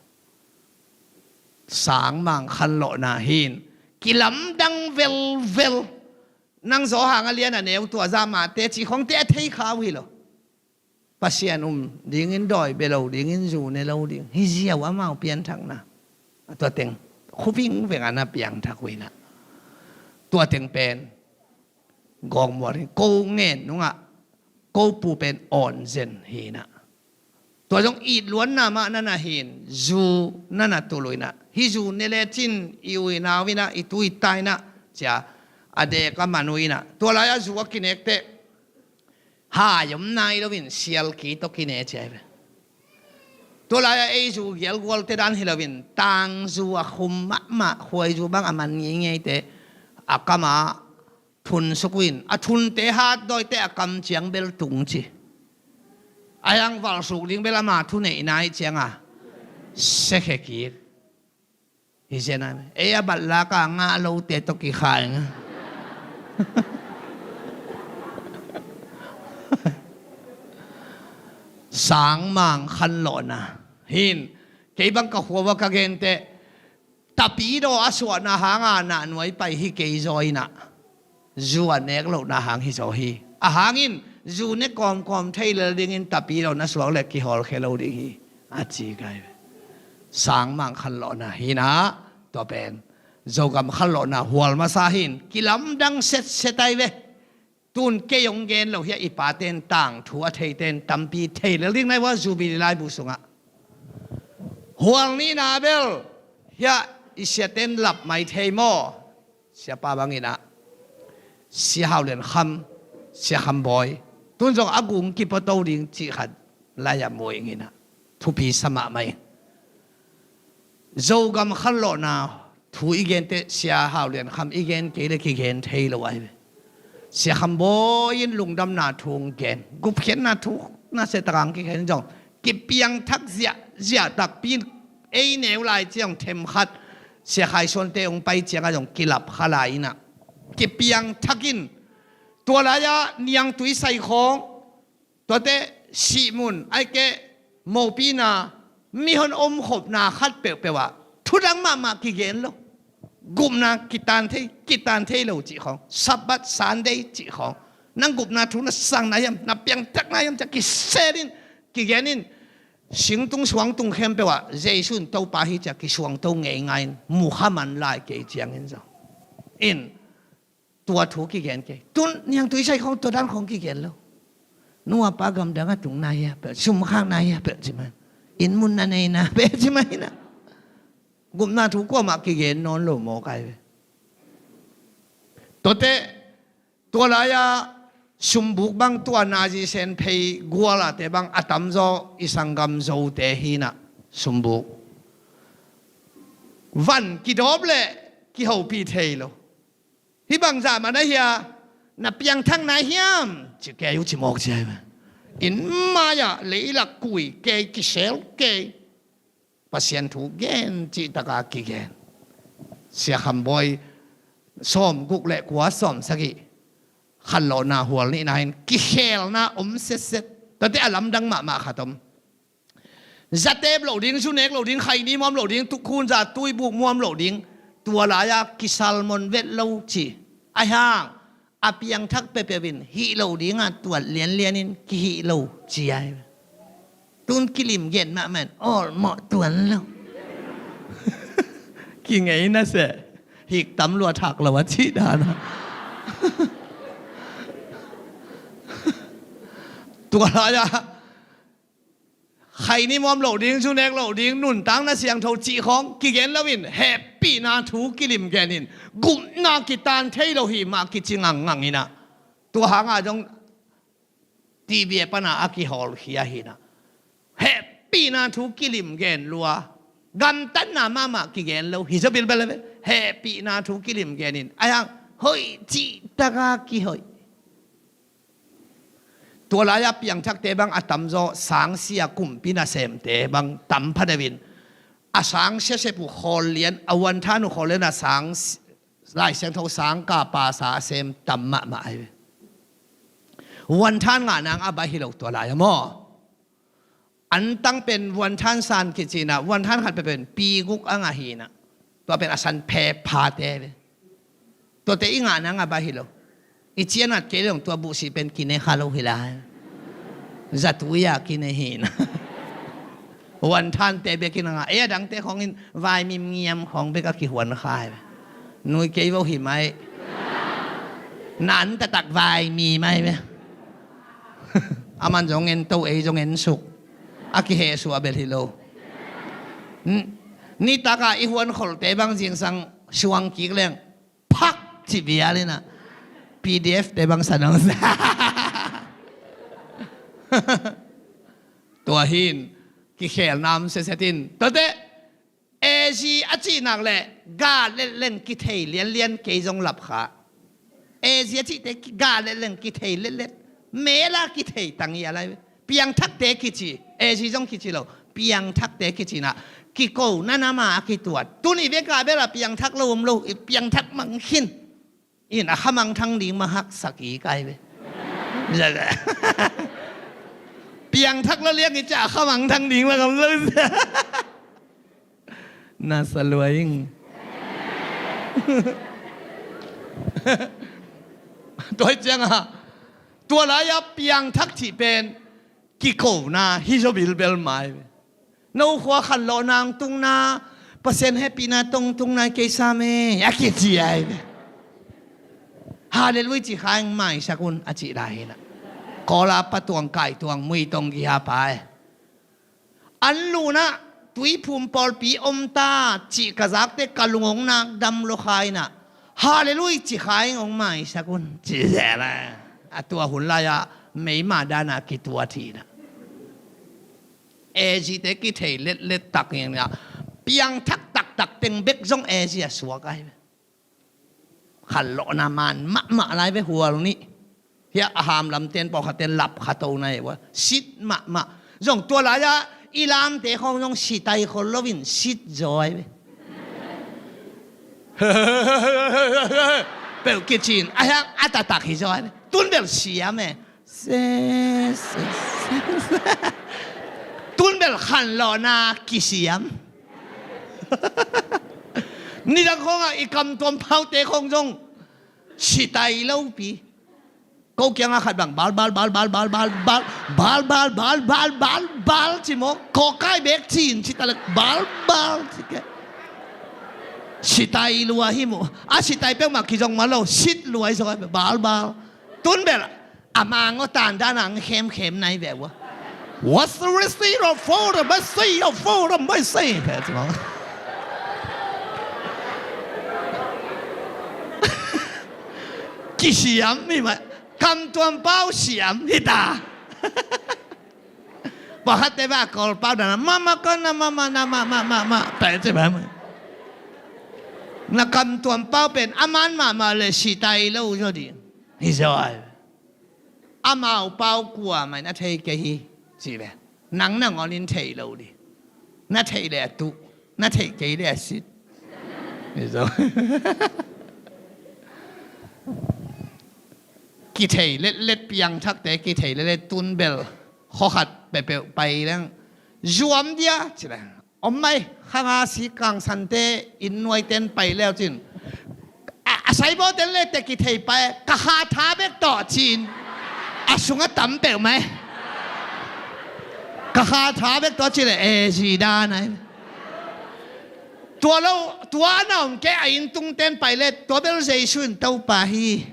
Sangmang khanlawhna hi in, kilamdang velvel. Nang zaw hang a lian a neu tua zah mah teci khawngte a thei kha uh hi lo. Pasian um dingin dawi bia lo dingin zu ne lo ding hi ziau amau pianthakna. A tua teng khuvingveng a na piangthak uh inah, tua teng pen gawngmual hi. Ko ngen nungah ko pu pen awn zen hi inah, tua zong it luanna mah na na hi in, zu na na tul uh inah, hih zu ne lecin i u i nau inah, i tu i ta inah, ci-a a dek a man uh inah, tua lai-ah zu a kinek teh, hai om nai lo in sialki tawh kine ci ahi ve. Tua lai-ah ei zu gialgualte dan hi lo in, tangzu a khum mahmah, khuaizu bang a man ngeingei teh, a kam ah thunsuk uh in, a thunte hat dawi teh a kam ciang bel tung ci. A hiang valsuk ding bel ama thuneihna ahih cianga, sekhe kik. Hi zen a, ei a batlak a ngah lote tawh kikhai nga. Sangmang khanlawhna hi in, kei bang ka khua uah ka gen teh, tapidaw a suahna hanga Nah Nuai pai hi kei zaw inah, zu a nek lohna hang hi zaw hi. A hangin zu ne kawmkawm thei lel dingin tapidaw na suak leh kihawlkhia lo ding hi, a ci ka hi ve. Sangmang khanlawhna hi inah, tua pen Zogam khanlawhna hual masa hi in, kilamdang setset ahi ve. Tun kei hong gen lo hi a, i pate'n tangthu a theite'n tampi thei lel ding na hi uh a, Jubilee laibu sungah. Hual nihna bel hi a, i siate'n lap mai thei maw? Siapa bangin ah, Sia Hau Lian Kham, Sia Kham Bawi, tun zong a gung kipato ding cih khat lai-ah mu ing in ah, thupi sa mahmah ing. Zogam khanlawhna thu i gen teh Sia Hau Lian Kham i gen kei leh kigen thei lo ahi ve. Sia Kham Bawi in lungdamna thu hong gen, gupkhiatna thu nasia tak hong kikhen zong, kipiangthak ziahziah takpi in ei neu lai ciang themkhat Sia Khai Suante hong pai ciangah zong kilap kha lai in ah, kipiangthak in, tua lai-ah Niangtui Saikhawng, tuate Sihmun, ahih keh Mopina, mihon omkhopna khat peuhpeuh ah thu dang mahmah kigen lo. Gupna kitan thei, kitan thei lo cih khawng, Sabbath, Sunday cih khawng, nang gupna thu na sang na hiam, na piangthak na hiam ci-a kisel in, kigen in, singtung suangtung khempeuh ah Jesu in Topa hi ci-a kisuangto ngeingai in, mu kha man lai kei ciangin zong in, tua thu kigen kei. Tun Niangtui Saikhawng tua dan khawng kigen lo. Nu a pa gamdang a tung na hia, peuh sumkhak na hia, peuh ci mai. Inn mun na nei na, peuh ci mai na. Gupna thu kuamah kigen nawn lo mawk ahi ve. Tuate, tua lai-ah sumbuk bang tua nazi sen phei gual ah te bang a tamzaw i sanggam Zote hi in ah, sumbuk van kidawp leh kihopih thei lo. Hih bangzah man ahia, na piangthak nai hiam? Ci kei uh ci mawk ci ahi ve. Inn mai-ah leilak kui kei, kisel kei. Pasian thu gen cih taka kigen. Sia Kham Bawi sawmguk le kua, sawmsagih khanlawhna hual nihna in kikhelna om setset. Tuate a lamdang mahmah khat om. Za tep loh ding, zu nek loh ding, khaini muam loh ding, tukhun za tuibuk muam loh ding, tua lai-ah kisalmon vet lo ci. Ahi hang a piangthak peuhpeuh in hih loh dingah tuat lianlian in kihih lo ci ahi. Tun kilim gen mahmah in awlmawh tuan lo. Kingei na seh. Hik tam lua thak lo a cih dan a. Tua lai-ah khaini muam loh ding, zu nek loh ding, nuntakna siangtho cih khawng kigen lo in, hehpihna thu kilim gen in, gupna kitan thei lo hi mah kici ngangngang in ah, tua hangah zong T V a pana a kihawlkhia hi in ah, hehpihna thu kilim gen lua, gamtatna mahmah kigen lo hi zaw bilbel a ve. Hehpihna thu kilim gen in, ahi hang hoih cih taka kihoih. Tua lai-ah piangthakte bang a tamzaw sangsia kumpi nasemte bang tam phadeuh in, a sangsia sep uh khawl lian, a vuanthan uh khawl lian, a sang, Lai Siangtho sangkah pasa a sem tam mahmah ahi ve. Vuanthan ngah nang a baih hi lo tua lai-ah maw. Antang pen vuanthan san kici in ah, vuanthan khat peuh pen pi guk a ngah hi in ah, tua pen a san phe phate ve. Tuate i ngah nang a baih hi lo. I cianat kei leh zong tua buhsih pen kine kha lo hi lai. Zatui-a kine hi in ah. Vuanthante bek in a ngah. Ei a dangte khawng in vaimim ngiam khawng bek a kihuan kha hi ve. Nui kei vo hi mai. Na an taktak vaimim ahi ve. Aman zong en to, ei zong en suk. A kihehsuah bel hi lo. N-, nitak a i huan kholte bang zingsang suang kik leng phak ci vial in ah, P D F te bang sa nong sa. Tua hi in, kikhelna om setset in. Tuate, A Z a cih nak leh ga letleng kithei lianlian, kei zong lap kha. A Z a cihte ki-, ga letleng kithei letlet. Mel a kithei tang hi a lai. Piangthakte kici, A Z zong kici lo. Piangthakte kici in ah, kiko na nam a kituat. Tun i vek a bel a piangthak lo om lo, i piangthak mang khin. In a khamangthang ding mah haksa kik ahi ve. Piangthak lo liang i ciah a khamangthang ding mah om lo. Na sa lua ing. Tua hi ciangah, tua lai-ah piangthak cih pen kikona hi zaw bilbel mai ve. No khua khanlawhna hong tungna, Pasian hehpihna tawh hong tungna kei sam e, a kici ahi ve. Halleluiah ci kha ing, maisak un a cih lai hi in ah. Kawl a pa tuang, kai tuang, mui tong kiha pa e. An luh in ah, tuiphum pawlpi om ta cih ka zakte ka lung hong nak dam lua kha inah, Halleluiah ci kha in hong maisak un ci zel a. A tua hun lai-ah meima dana kituat hi inah, A G te kithei letlet tak inah, piangthak taktak teng bek zong A G a suak ahi ve. Khanlawhna man mahmah lai ve, hual nih. Hiah a hamlam ten pawlkhat ten lap kha to nai ua, sit mahmah. Zong tua lai-ah i lamte khawng zong sitai khol loin sit zaw ai ve. Peuh kicin a hiang a taktak hi zaw ai ve. Tun bel siam e. Se, se, se. Tun bel khanlawhna kisiam. Nidang khawngah i kamtuam paute khawng zong sitai lopi. Ko kiangah khat bang bal bal bal bal bal bal bal bal bal bal bal bal bal ci maw? Kawkai bek cin ci talek bal bal ci ke. Sitai lua hi mu. A sitai peuhmah kizong mah lo, sit lua hi zaw bal bal. Tun bel a mang aw tan dan ang khemkhem nai ve ua. What's the receipt of for the mercy of for the mercy? Kisiam mi mah. Kamtuam pau siam hita. Pakhat te ba kol pau dana mama kona mama na mama mama. Pai ce ba mah. Na kamtuam pau pen a man mahmah le sitai lo zaw ding hi zaw ai. Amau pau kuamah in a thei kei hi ci ve. Nang nangawn in thei lo ding. Na theih le a tuh, na theih kei le a sit. Hi zaw. Kithei letlet piangthakte kithei letlet tun bel khawkhat peuhpeuh pai leng zuam dia ci leng om mai. Khanga si kangsante inn nuaiten pai leu cin a, a saibaw ten le te kithei pai ka kha tha bek tawh cin a sungah tam peuh mai. Ka kha tha bek tawh cin le e zi dan ai. Tua lo, tua na om kei a inn tungten pai le tua bel Jesu in Topa hi.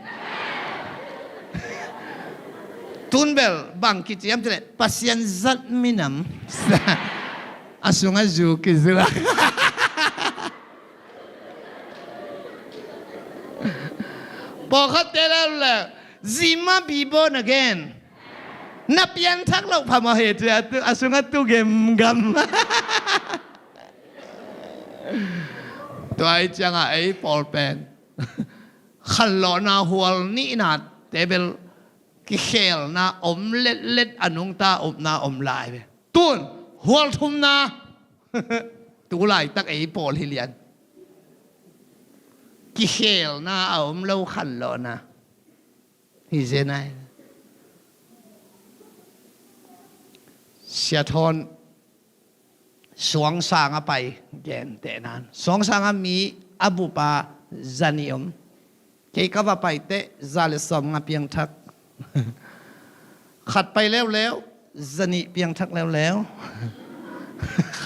Tun bel bang kiciam ci le Pasian zat minam. A sungah zu kizu a. Pawlkhatte le le zima bibaw na gen. Na pianthak loh phamawh he ci a sungah tu gemgam. Tua ih ciangah ei pawl pen khanlawhna hual nihna tebel kikhelna om letlet a nungta upna om lai ve. Tun hual thumna tu laitak ei pawl hi lian. Kikhelna a om lo khanlawhna hi zenai. Siathawn suangsang a pai gentehnan suangsang a mi a bupa zani om. Kei ka va paiteh za le sawmnga piangthak. Khat pai leuleu zanih piangthak leuleu.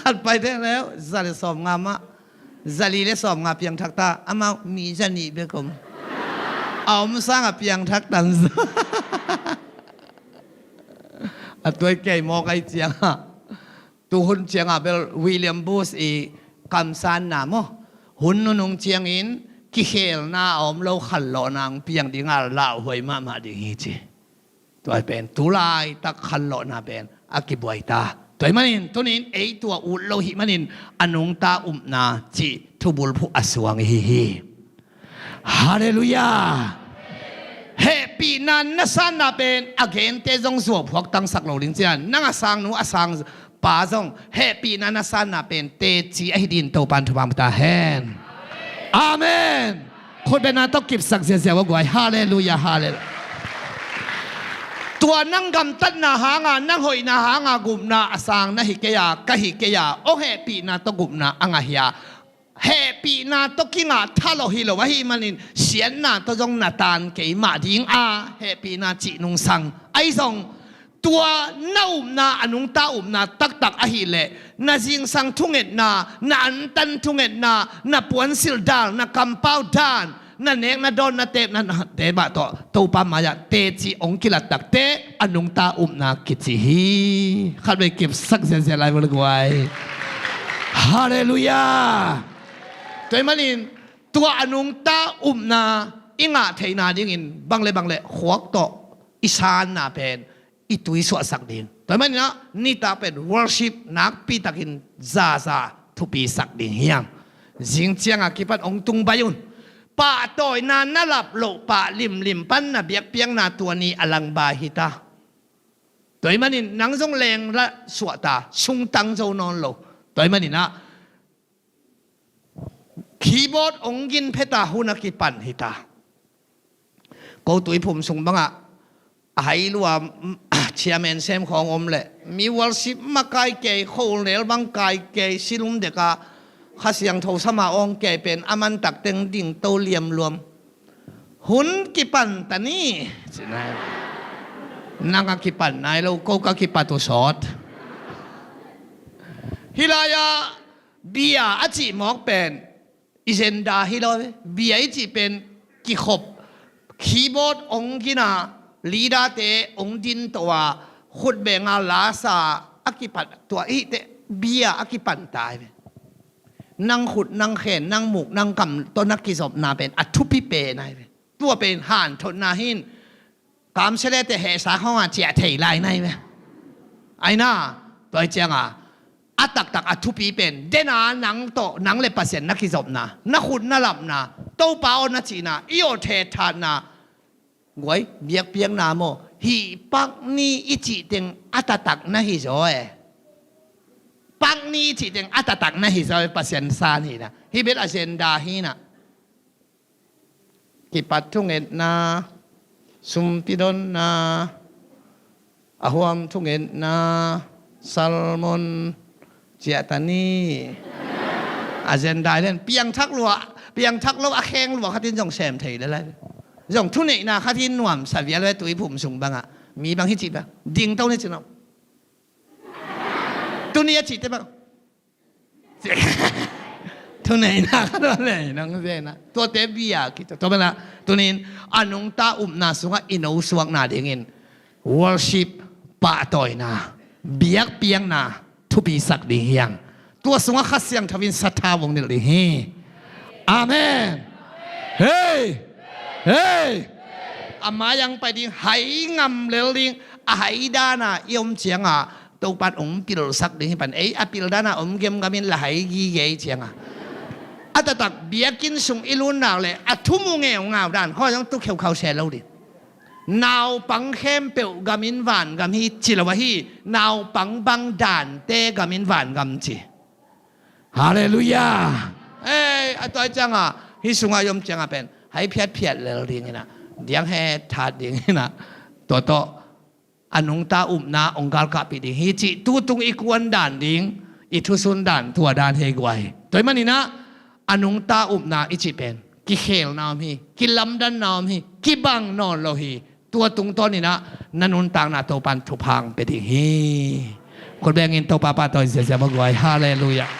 Khat paiteh leu za le sawmnga mah, zali le sawmnga piangthak ta amau mi zanih bek om. A om sanga piangthak tanzo. A tuai kei mawk ai ciangah tuhun ciangah bel William Booth i kamsanna maw hun nunung ciangin kikhelna a om lo khanlawhna ang piang dinga lauhuai mahmah ding hi ci. Tua pen tu laitak khanlawhna pen a kibuai ta. Tua hi manin tunin ei tua ut lo hi manin a nungta upna cih thubulphuh a suang ihi hi. Halleluiah. Hehpihna na sanna pen a gente zong zuau phuak tangsak lo ding cian nang a sang nu a sang pa zong hehpihna na sanna pen teci ahi din Topan thupha ta hen. Amen. Khutbetna tawh kipsak ziazia uh a guai. Halleluiah, halleluiah. Tua nang gamtatna hanga nang hoihna hanga gupna a sang na hi kei a ka hi kei a aw hehpihna tawh gupna a ngah hi a hehpihna tawh kingah thalawh hi lo ahi manin siatna tawh zong na tan kei mah ding a hehpihna cih nungsang ahi zong tua na upna a nungta upna taktak ahileh na zingsang thungetna, na antan thungetna, na puansilh dal, na kampau dan, na nek na dawn na tepna na te mah tawh Topa mai-ah teci ong kilattakte a nungta upna kici hi. Khatvei kipsak ziazia lai vua le guai. Halleluiah. Tua ahih manin tua a nungta upna i ngah theihna dingin bang le bang le khuak tawh i sanna pen i tuisuahsak ding. Tua ahih manin ah nitak pen worship nakpitakin zaza thupisak ding hi hang. Zing ciangah kipan hong tung baih un. Pahtawina na lap loh pah limlim pan na biakpiakna tua ni a langbai hi ta. Tua ahih manin nang zong lenglah suah ta, sungtang zo nawn lo. Tua ahih manin ah keyboard hong gin phet a hun a kipan hi ta. Ko tuiphum sung bangah a hai lua, chairman sem khawng om leh mi worship mah kai kei, kholnel bang kai kei, silum deka Kha Siangtho sama awng kei pen a mantak teng dingto liamluam. Hun kipan ta ni. Nang a kipan nai lo, ko ka kipat uh sawt. Hih lai-ah bia a cih mawk pen i zenda hi lo ve. Bia i cih pen kikhop, keyboard hong gin a, leader-te hong dinto a, khutbenga lasa a kipat tua i hih teh bia a kipan ta hi ve. Nang khut, nang khen, nang muk, nang kam tawh na kizopna pen a thupi pen ahi ve. Tua pen hanthotna hi in, kamsia le teh hehsa khawngah ciah thei lai na hi ve. Aina, tua ahih ciangah a taktak a thupi pen dena nang tawh, nang le Pasian na kizopna, na khut na lapna, Topa aw na cihna, i aw thethatna, guai, biakpiakna maw, hih pak ni i cih teng a taktak na hi zaw e. Pak ni i cih teng a taktak na hi zaw e, Pasian san hi na. Hih bel a zenda hi na. Kipat thungetna, sumpi donna, a huam thungetna, salmon, ciah ta ni. A zenda hi len piangthak lua, piangthak lo a kheng lua khatin zong sem thei le lai. Zong thuneihna khatin nuamsa vial ve tuiphum sung bangah. Mi bang hi cih bang. Dingto ni cih no. Tuni a cihte bang. Thuneihna khat a nei nang zena. Tuate bia kito. Tua bela tunin a nungta upna sungah i nosuakna dingin worship, pahtawina, biakpiakna thupisak ding hi hang. Tua sungah Kha Siangtho in sathau hong nilh ding hi. Amen. Hei! Hei! A mai-ah pai ding, hai ngam lel ding, a hai dana i om ciangah Topan hong pilsak ding hi pan. Ei, a pil dana om gemgam in la hai gige ciangah. A taktak biakinn sung i lut nak leh a thumu ngeungau dan khaw zong tu kheukhau se lo ding. Naupang khempeuh gam in vangam hi ci lo ahi, naupang bang dante gam in vangam ci. Halleluiah. Ei, a tua ciangah hih sungah i om ciangah pen hai phiatphiat lel ding hi na, diang he that ding hi na. Tua tawh a nungta upna hong galkapih ding hi cih, tutung i kuan dan ding, i thusun dan tua dan hi guai. Tua ahih manin ah a nungta upna i cih pen kikhelna om hi, kilamdanna om hi, kibang nawn lo hi. Tua tungtawnin ah na nuntakna Topan thupha hong pia ding hi. Khut bengin Topa pahtawi ziazia maw guai. Halleluiah.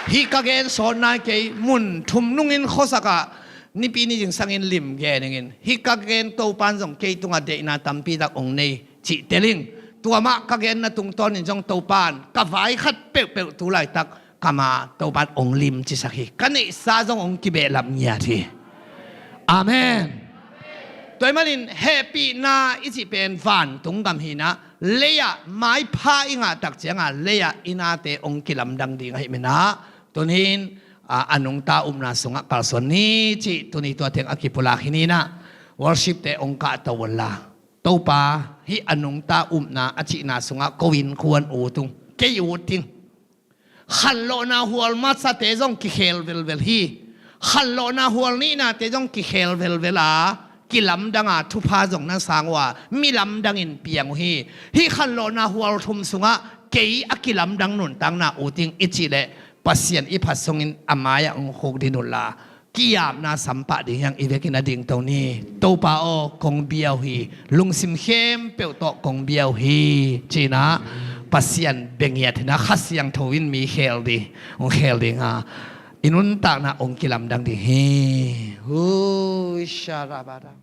Hih ka gen sawt nai kei, mun thum nungin khuasakah nipi ni zingsangin lim gen ingin, hih ka gen Topan zong kei tungah deihna tampi tak hong nei cih tel ing. Tua mah ka genna tungtawnin zong Topan ka vai khat peuhpeuh tu laitak ka ma Topan hong lim cisak hi. Ka neihsa zong hong kibehlap ngiat hi. Amen. Tua ahih manin hehpihna i cih pen vantung gam hi na, lei-ah maipha i ngahtak ciangah lei-ah i nate hong kilamdang ding ahih manin ah, tunin a, a nungta upna sungah kalsuan ni cih tuni tua teng a kipulak hi ni na. Worship-te hong kahto unla, Topa, hih a nungta upna a cihna sungah ko innkuan ut ung, kei ut ing. Khanlawhna hual masate zong kikhel velvel hi. Khanlawhna hual nihnate zong kikhel velvel a, kilamdang a, thupha zong na sang uh a, mi lamdangin piang uh hi. Hih khanlawhna hual thum sungah kei a kilamdang nuntakna ut ing i cih leh Pasian i phat sungin a mai-ah hong khukdin unla, ki-apna sampah ding hi hang. I vekin a dingto ni. Topa aw, kong bia uh hi. Lungsim khempeuh tawh kong bia uh hi, ci-in ah Pasian bia ngiat hi na. Kha Siangtho in mi khel ding, hong khel ding a, i nuntakna hong kilamdang ding hi. Hui, sharabada.